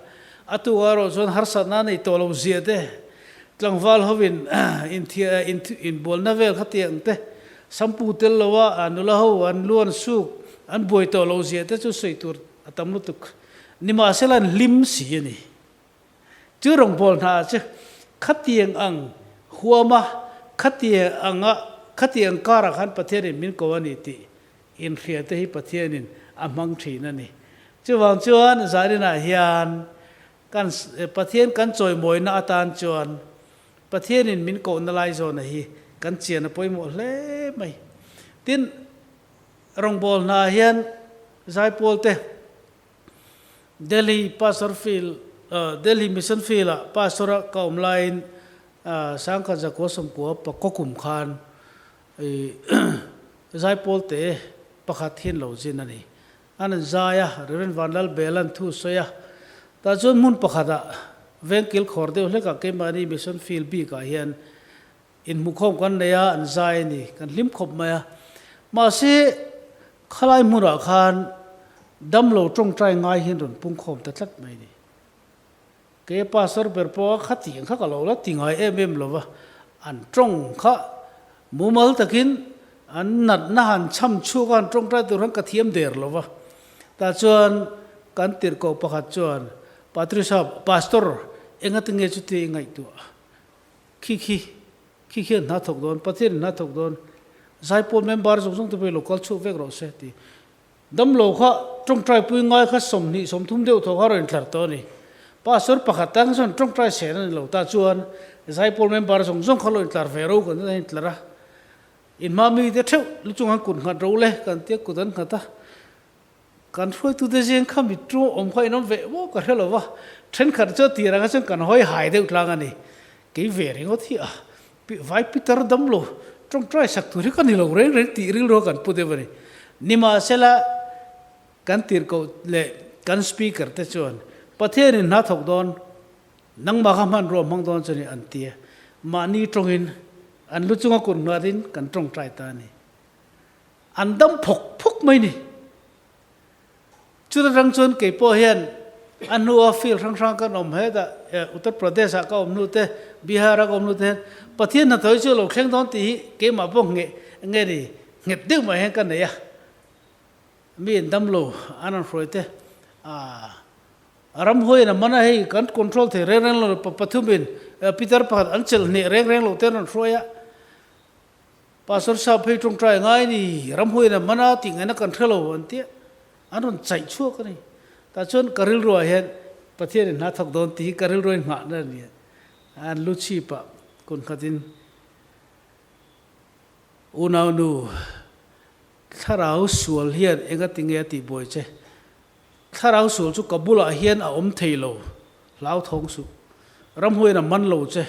Speaker 4: a tu erawh chuan harsatna nei tawh lo zia te, tlangval hoin inthiar inbualna vel khatiang te, sampu tel loa nula ho an luan suk an buai tawh lo zia te chu sawi tur a tam lutuk. Nimahsela an hlim si a ni. Chu rawngbâwl hna chu khatiang ang huama khatiang anga khatiang kârah khân Pathianin min ko a ni tih inhriate hi Pathianin a hmang ṭhîn a ni. Chuvâng chuan zâninah hian kan Pathian kan chawimawina atân chuan Pathianin min kohna lai zâwna hi kan chian a pawimawh hle mai. Tin, rawngbâwl hnaah hian zaipâwlte Delhi Pastor Field Delhi Mission Field ah Pastor a ka awm laiin Sangkhat Zakua Sawmkua pakua kum khan zaipawl te pakhat hian lo zin a ni. An an zai a, Rev Vanlal Belan thu sawi a. Tah chuan hmun pakhat ah vengkil khawr deuh hlek ah keimahni Mission Field bik ah hian inhmukhawm kan nei a, an zai a ni. Kan hlim khawp mai a. Mahse Khalai hmunah khan damlo tawngtai ngai hian rawn pungkhawm ta tlat mai ni. Kei pastor ber pawh a khatiang kha ka lo la ti ngai em em lova, an tawng kha mumal takin an natna han chham chhuak a han tawngtai tur han ka thiam der lova. Tah chuan kan tirhkoh pakhat chuan Patricia, Pastor, engatinge chutia i ngaihtuah? Khi khi, khi khian hna thawk dawn, Pathian in hna thawk dawn, Zaipawl member zawng zawng te pawh hi lo kal chhuak vek rawh se ti. Damlo kha tawngtai pui ngai kha 20 30 deuh thaw kha rawn intlar tawh a ni. Pastor pakhat tan chuan tawngtai sen a ni lo ta chuan Zaipawl member zawng zawng kha lo intlar ve ro kan a intlar a. Inhma mite theuh lu chung an kut nghat ro le kan tia kut an nghat a. Kan hruaitute zing kha mit ṭu awm kha in awm ve maw ka hre lo va, ṭhenkhat chu a tir anga chuan kan hawi hai deuh tlang a ni. Kei ve ringawt hi a, vai Peter dam lo, ṭawngṭai sak tur hi ka ni lo reng reng tih rilru a kan pu deuh a ni. Nimahsela, Kan tirhkoh leh kan Speaker te chuan Pathianin hna thawk dawn, nangmah kha hmanrua hmang dawn chu ni an ti a. Mahni tawngin an lu chunga kut nghatin kan tawngtai ta a ni. An dam phawk phawk mai ni. Chuta tang chuan kei pawh hian a hnua field hrang hrang kan awm hetah Uttar Pradesh ah ka awm hnu te, Bihar ah ka awm hnu te hian Pathian hnathawh hi chu a lo thleng dawn tih hi keimah pawh ngheh nge ni nghet deuh mai hian ka nei a. Mi in dam lo an rawn hruai te a ramhuaiin a man a hei kan control thei reng reng lo pathum in pitar pakhat an chelh hneh reng reng lo te an rawn hruai a. Pastor Sap hei tawngtai ngai ni, ramhuaiin a hman a tih ngaihna kan hre lo an tia, an rawn chaih chhuak a ni. Tah chuan ka rilruah hian Pathianin hna thawk dawn tih hi ka rilruain nghahna a ni a, an lu chhipah kun khatin Unaunu, thlarau sual hian engati nge a tihbuai che? Thlarau sual chu ka bulah hian a awm thei lo, hlauthawng suh. Ramhuaiin a man lo che.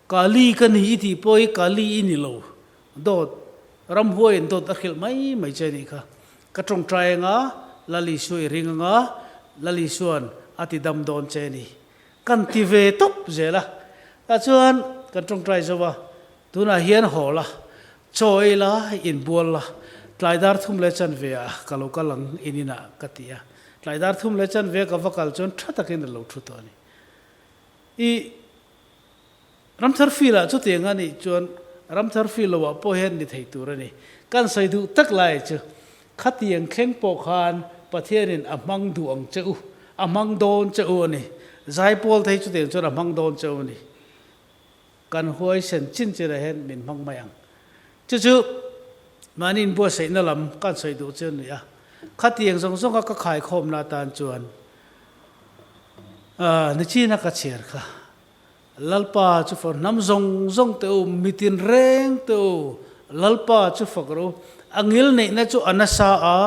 Speaker 4: Kali ka ni i tih pawh hi Kali i ni lo. Dawt, ramhuaiin dawt a hrilh mai mai che nih kha. Ka tawngtai anga, Lal Isua i ring anga, Lal Isua'n a ti dam dawn che ni. Kan ti ve tawp zel a. Tah chuan kan tawngtai zo a, tunah hian haw la, Chaw ei la, inbual la, tlai dar thum leh chanve ah ka lo kal ang in inah ka ti a. Tlai dar thum leh chanve ka va kal chuan tha takin a lo thu tawh a ni. I Ramthar field ah chutiang a nih chuan Ramthar field lo ah pawh hian ni thei tur a ni. Kan sawi duh tak lai chu khatiang thleng pawh khan Pathianin a hmang duh ang che u, a hmang dawn che u a ni. Zaipawl te hi chutiang chuan a hmang dawn che u a ni. Kan huaisen chin chinah hian min hmang mai ang. Chu chu mahni inbuatsaihna lam kan sawi duh chu a ni a. Khatiang zawng zawnga ka khaikhawmna atan chuan nichina ka chhiar kha Lalpa chu fawr hnam zawng zawng teh u, mitin reng teh u, Lalpa chu fak rawh u. A ngil neihna chu a nasa a,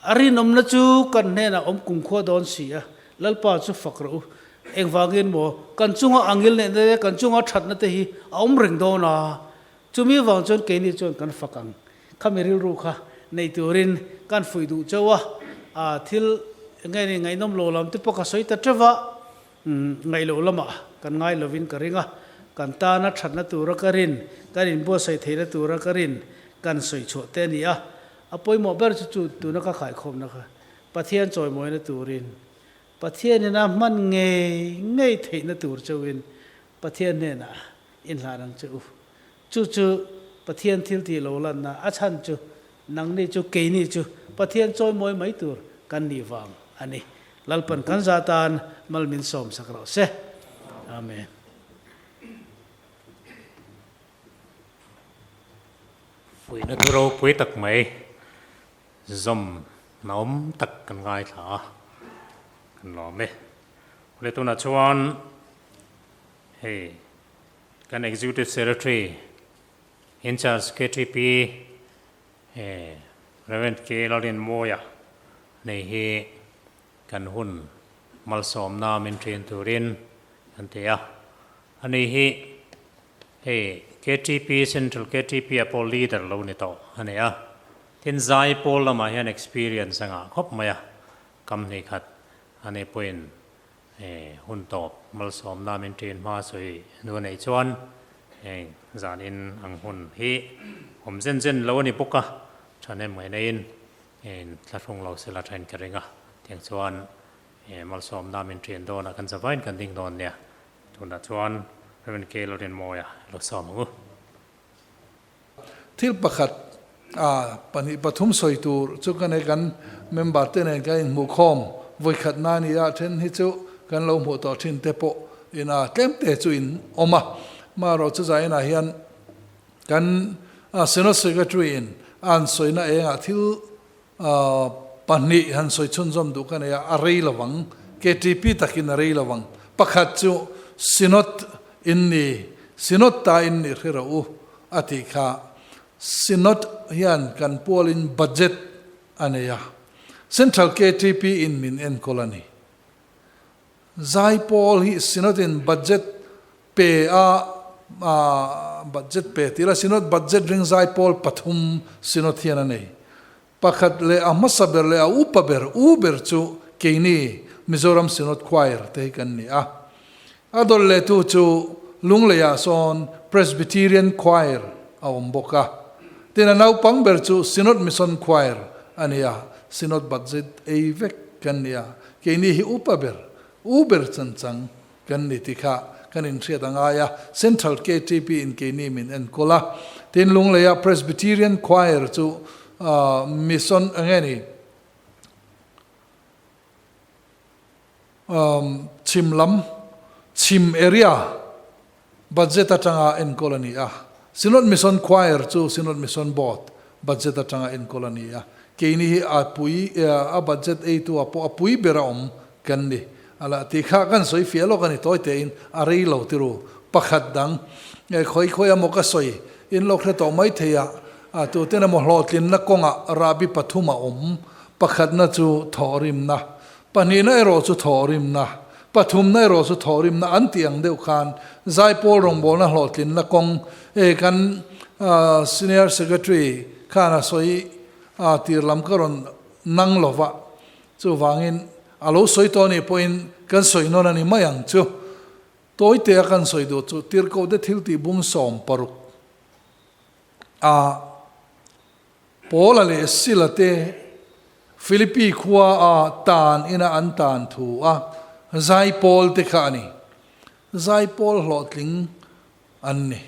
Speaker 4: A rinawmna chu kan hnenah awm kumkhua dawn si a, Lalpa chu fak rawh u. Engvangin maw, kan chunga a ngilneihna leh kan chunga thatna te hi a awm reng dawn a, chumi vang chuan keini chuan kan fak ang. Khami rilru kha nei turin kan fuih duh chauh a, a thil nge ni ngaihnawm lo lam te pawh ka sawi ta teuh va, ngaih loh lamah kan ngai lovin ka ring a, kan tana thatna tura ka rin, kan inbuatsaih theihna tura ka rin kan sawi chhuah te a ni a. A pawimawh ber chu chu tuna ka khaikhawmna kha Pathian chawimawina turin, Pathianin a hman ngei ngei theihna tur chauhin Pathian hnenah inhlan ang che u. Chu chu Pathian thil tih lo lanna a chhan chu nangni chu keini chu Pathian chawimawi mai tur kan nih vang a ni. Lalpan kan za tan mal min sawmsak rawh se. Amen.
Speaker 1: Fuihna thu ropui tak mai zawm naawm tak kan ngaithla a, kan lawm e. Awle tunah chuan hei kan Executive Secretary in charge KTP Rev K Lalrinmawia nei hi kan hun malsawmna min ṭin turin kan ti a. Ani hi Hei KTP, Central KTP ah pawh leader lo ni tawh a ni a. Tin zai pawl lamah hian experience a ngah khawp mai a, kam hnih khat a nih pawhin hun tawp malsawmna min ṭin hma sawi nu a neih chuan heng zanin ang hun hi awm zen zen lo a ni bawk a, ṭhahnem ngaih neiin thlahrung lo sela ṭhain ka ring a, tiang chuan malsawmna min ṭin dawnah kan zavain kan ding dawn nia. Tunah chuan Rev. K. Lalrinmawia lo sawm ang u.
Speaker 5: Thil pakhat a pahnih pathum sawi tur chu ka nei kan member te nen kan inhmuh khawm vawi khat na ni a then hi chu kan lo hmuh tawh thin te pawh in a tlem te chu in awm a marawh chu zain ah hian kan Synod Secretary in a an sawina engah thil Pahnih han sawi chhunzawm duh ka nei a, a rei lo ang. KTP takin a rei lo ang. Pakhat chu Synod in ni, Synod ta in nih hre rawh u a tih kha. Synod hian kan pualin budget a nei a, Central KTP in min enkawl a ni. Zaipawl hi Synod in budget pe a, budget pe tih la Synod budget ring Zaipawl pathum Synod hian a nei. Pakhat leh a hmasa ber leh a upa ber, u ber chu keini Mizoram Synod Choir te hi kan ni a. A dawlh lehtu chu Lungleiah sawn Presbyterian Choir a awm bawk a. Tin a naupang ber chu Synod Mission Choir a ni a, Synod budget ei vek kan ni a. Keini hi upa ber, u ber chanchang kan ni ti kha kan inhriat a ngai a, Central KTP in keini min enkawl a. Tin Lungleiah Presbyterian Choir chu Mission eng nge ni? Chhim lam, chhim area budget atanga enkawl a ni a. Synod Mission Choir chu Synod Mission Board budget atanga enkawl a ni a. Keini hi a pui, a budget eitu ah pawh a pui ber a awm kan ni. A la tih kha kan sawi fiah lawk a ni tawi tein a rei lo tiru. Pakhat dang, khawi khawi emaw ka sawi in lawk hre tawh mai thei a, tuten emaw hlawhtlinna kawngah rahbi pathum a awm. Pakhatna chu thawhrimna, Pahnihna erawh chu thawhrimna, pathumna erawh chu thawhrimna an tih ang deuh khan Zaipawl rawngbawlna hlawhtlinna kawng e kan Senior Secretary khan a sawi a tir lam ka rawn nang lo va, chuvangin a lo sawi tawh anih pawhin kan sawi nawn a ni mai ang chu. Tawitea kan sawi duh chu Tirhkohte thiltih bung 16 a. Paula leh Sila te Philippi khua a tan ina an tan thu a zaipawl te kha a ni. Zaipawl hlawhtling an ni.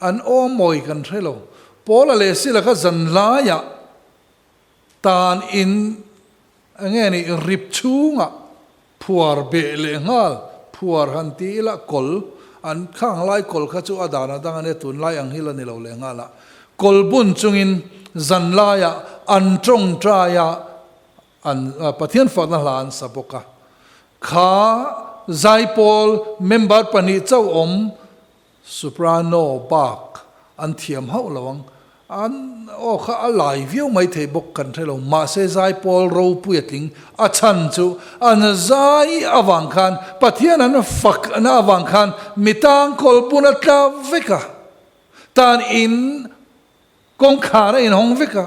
Speaker 5: An aw mawi kan hre lo. Paula leh Sila kha zanlaiah tan in enge ni rip chhungah Phuar beh leh nghal, phuar han ti ila kawl, an khang lai kawl kha chu a dan a dang a nia, tunlai ang hi la ni lo leh nghal a, kawl bun chungin zan laiah an tawngtai a, an Pathian fakna hla an sa bawk a. Kha Zaipawl member pahnih chauh awm Soprano bak an thiam hauh lo ang. An aw kha a lai viau mai thei bawk kan hre lo. Mahse zaipawl ropui a tling a chhan chu an zai avang khan Pathian an fakna avang khan mi tangkawl bun a tla vek a, tan in kawngkhar a inhawng vek a,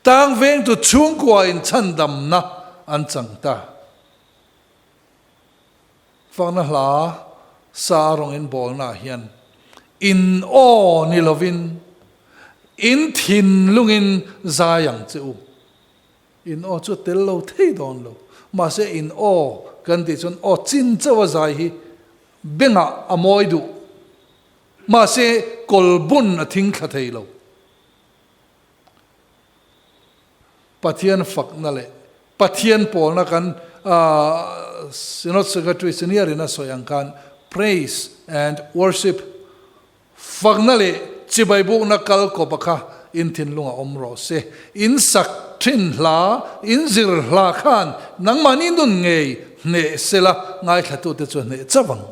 Speaker 5: tang vengtu chhungkua in chhandamna an chang ta. Fakna hla sa rawng in bawlna ah hian in aw ni lovin in thinlungin zai ang che u. In aw chu a tel lo thei dawn lo. Mahse in aw kan tih chuan aw chin chauh a zai hi bengah a mawi duh. Mahse kawlbun a thing thla thei lo. Pathian fakna leh Pathian pawlna kan Synod Secretary Senior in a sawi ang khan Praise and Worship fakna leh chibai bukna kal kawpa kha in thinlung a awm rawh se. In sak thin hla, in zir hla khan nangmahni nun ngei hneh sela ngaithlatute chu a hneh chauh ang.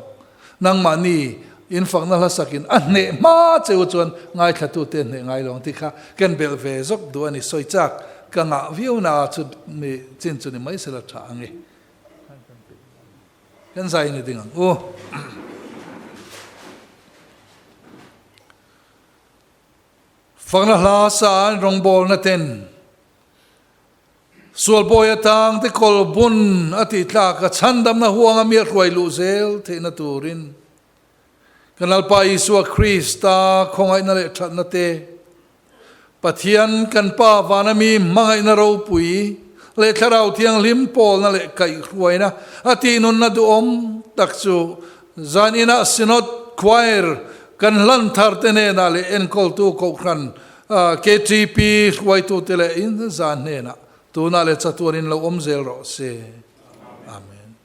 Speaker 5: Nangmahni in fakna hla sakin a hneh hma che u chuan ngaithlatute hneh ngai lo ang tih kha ken belh ve zawk duh a ni. Sawi chak ka ngah viau na chu mi chin chu ni mai sela tha ang e. Kan zai ni ding ang u. Fakna hla sa an rawngbawlna ten Sualbawi atang te kawl bun a tih tlak a chhandamna huanga mi a hruai luh zel theihna turin kan Lalpa Isua Krista khawngaihna leh thatna te, Pathian kan Pa vana mi hmangaihna ropui leh Thlarau Thianghlim pawlna leh kaihhruaina a tihnunna duhawm tak chu zan inah Synod Choir kan hlan thar te hnenah leh enkawltu Kohhran KTP hruaitute leh in zan hnenah tunah leh chatuan in lo awm zel rawh se. Amen.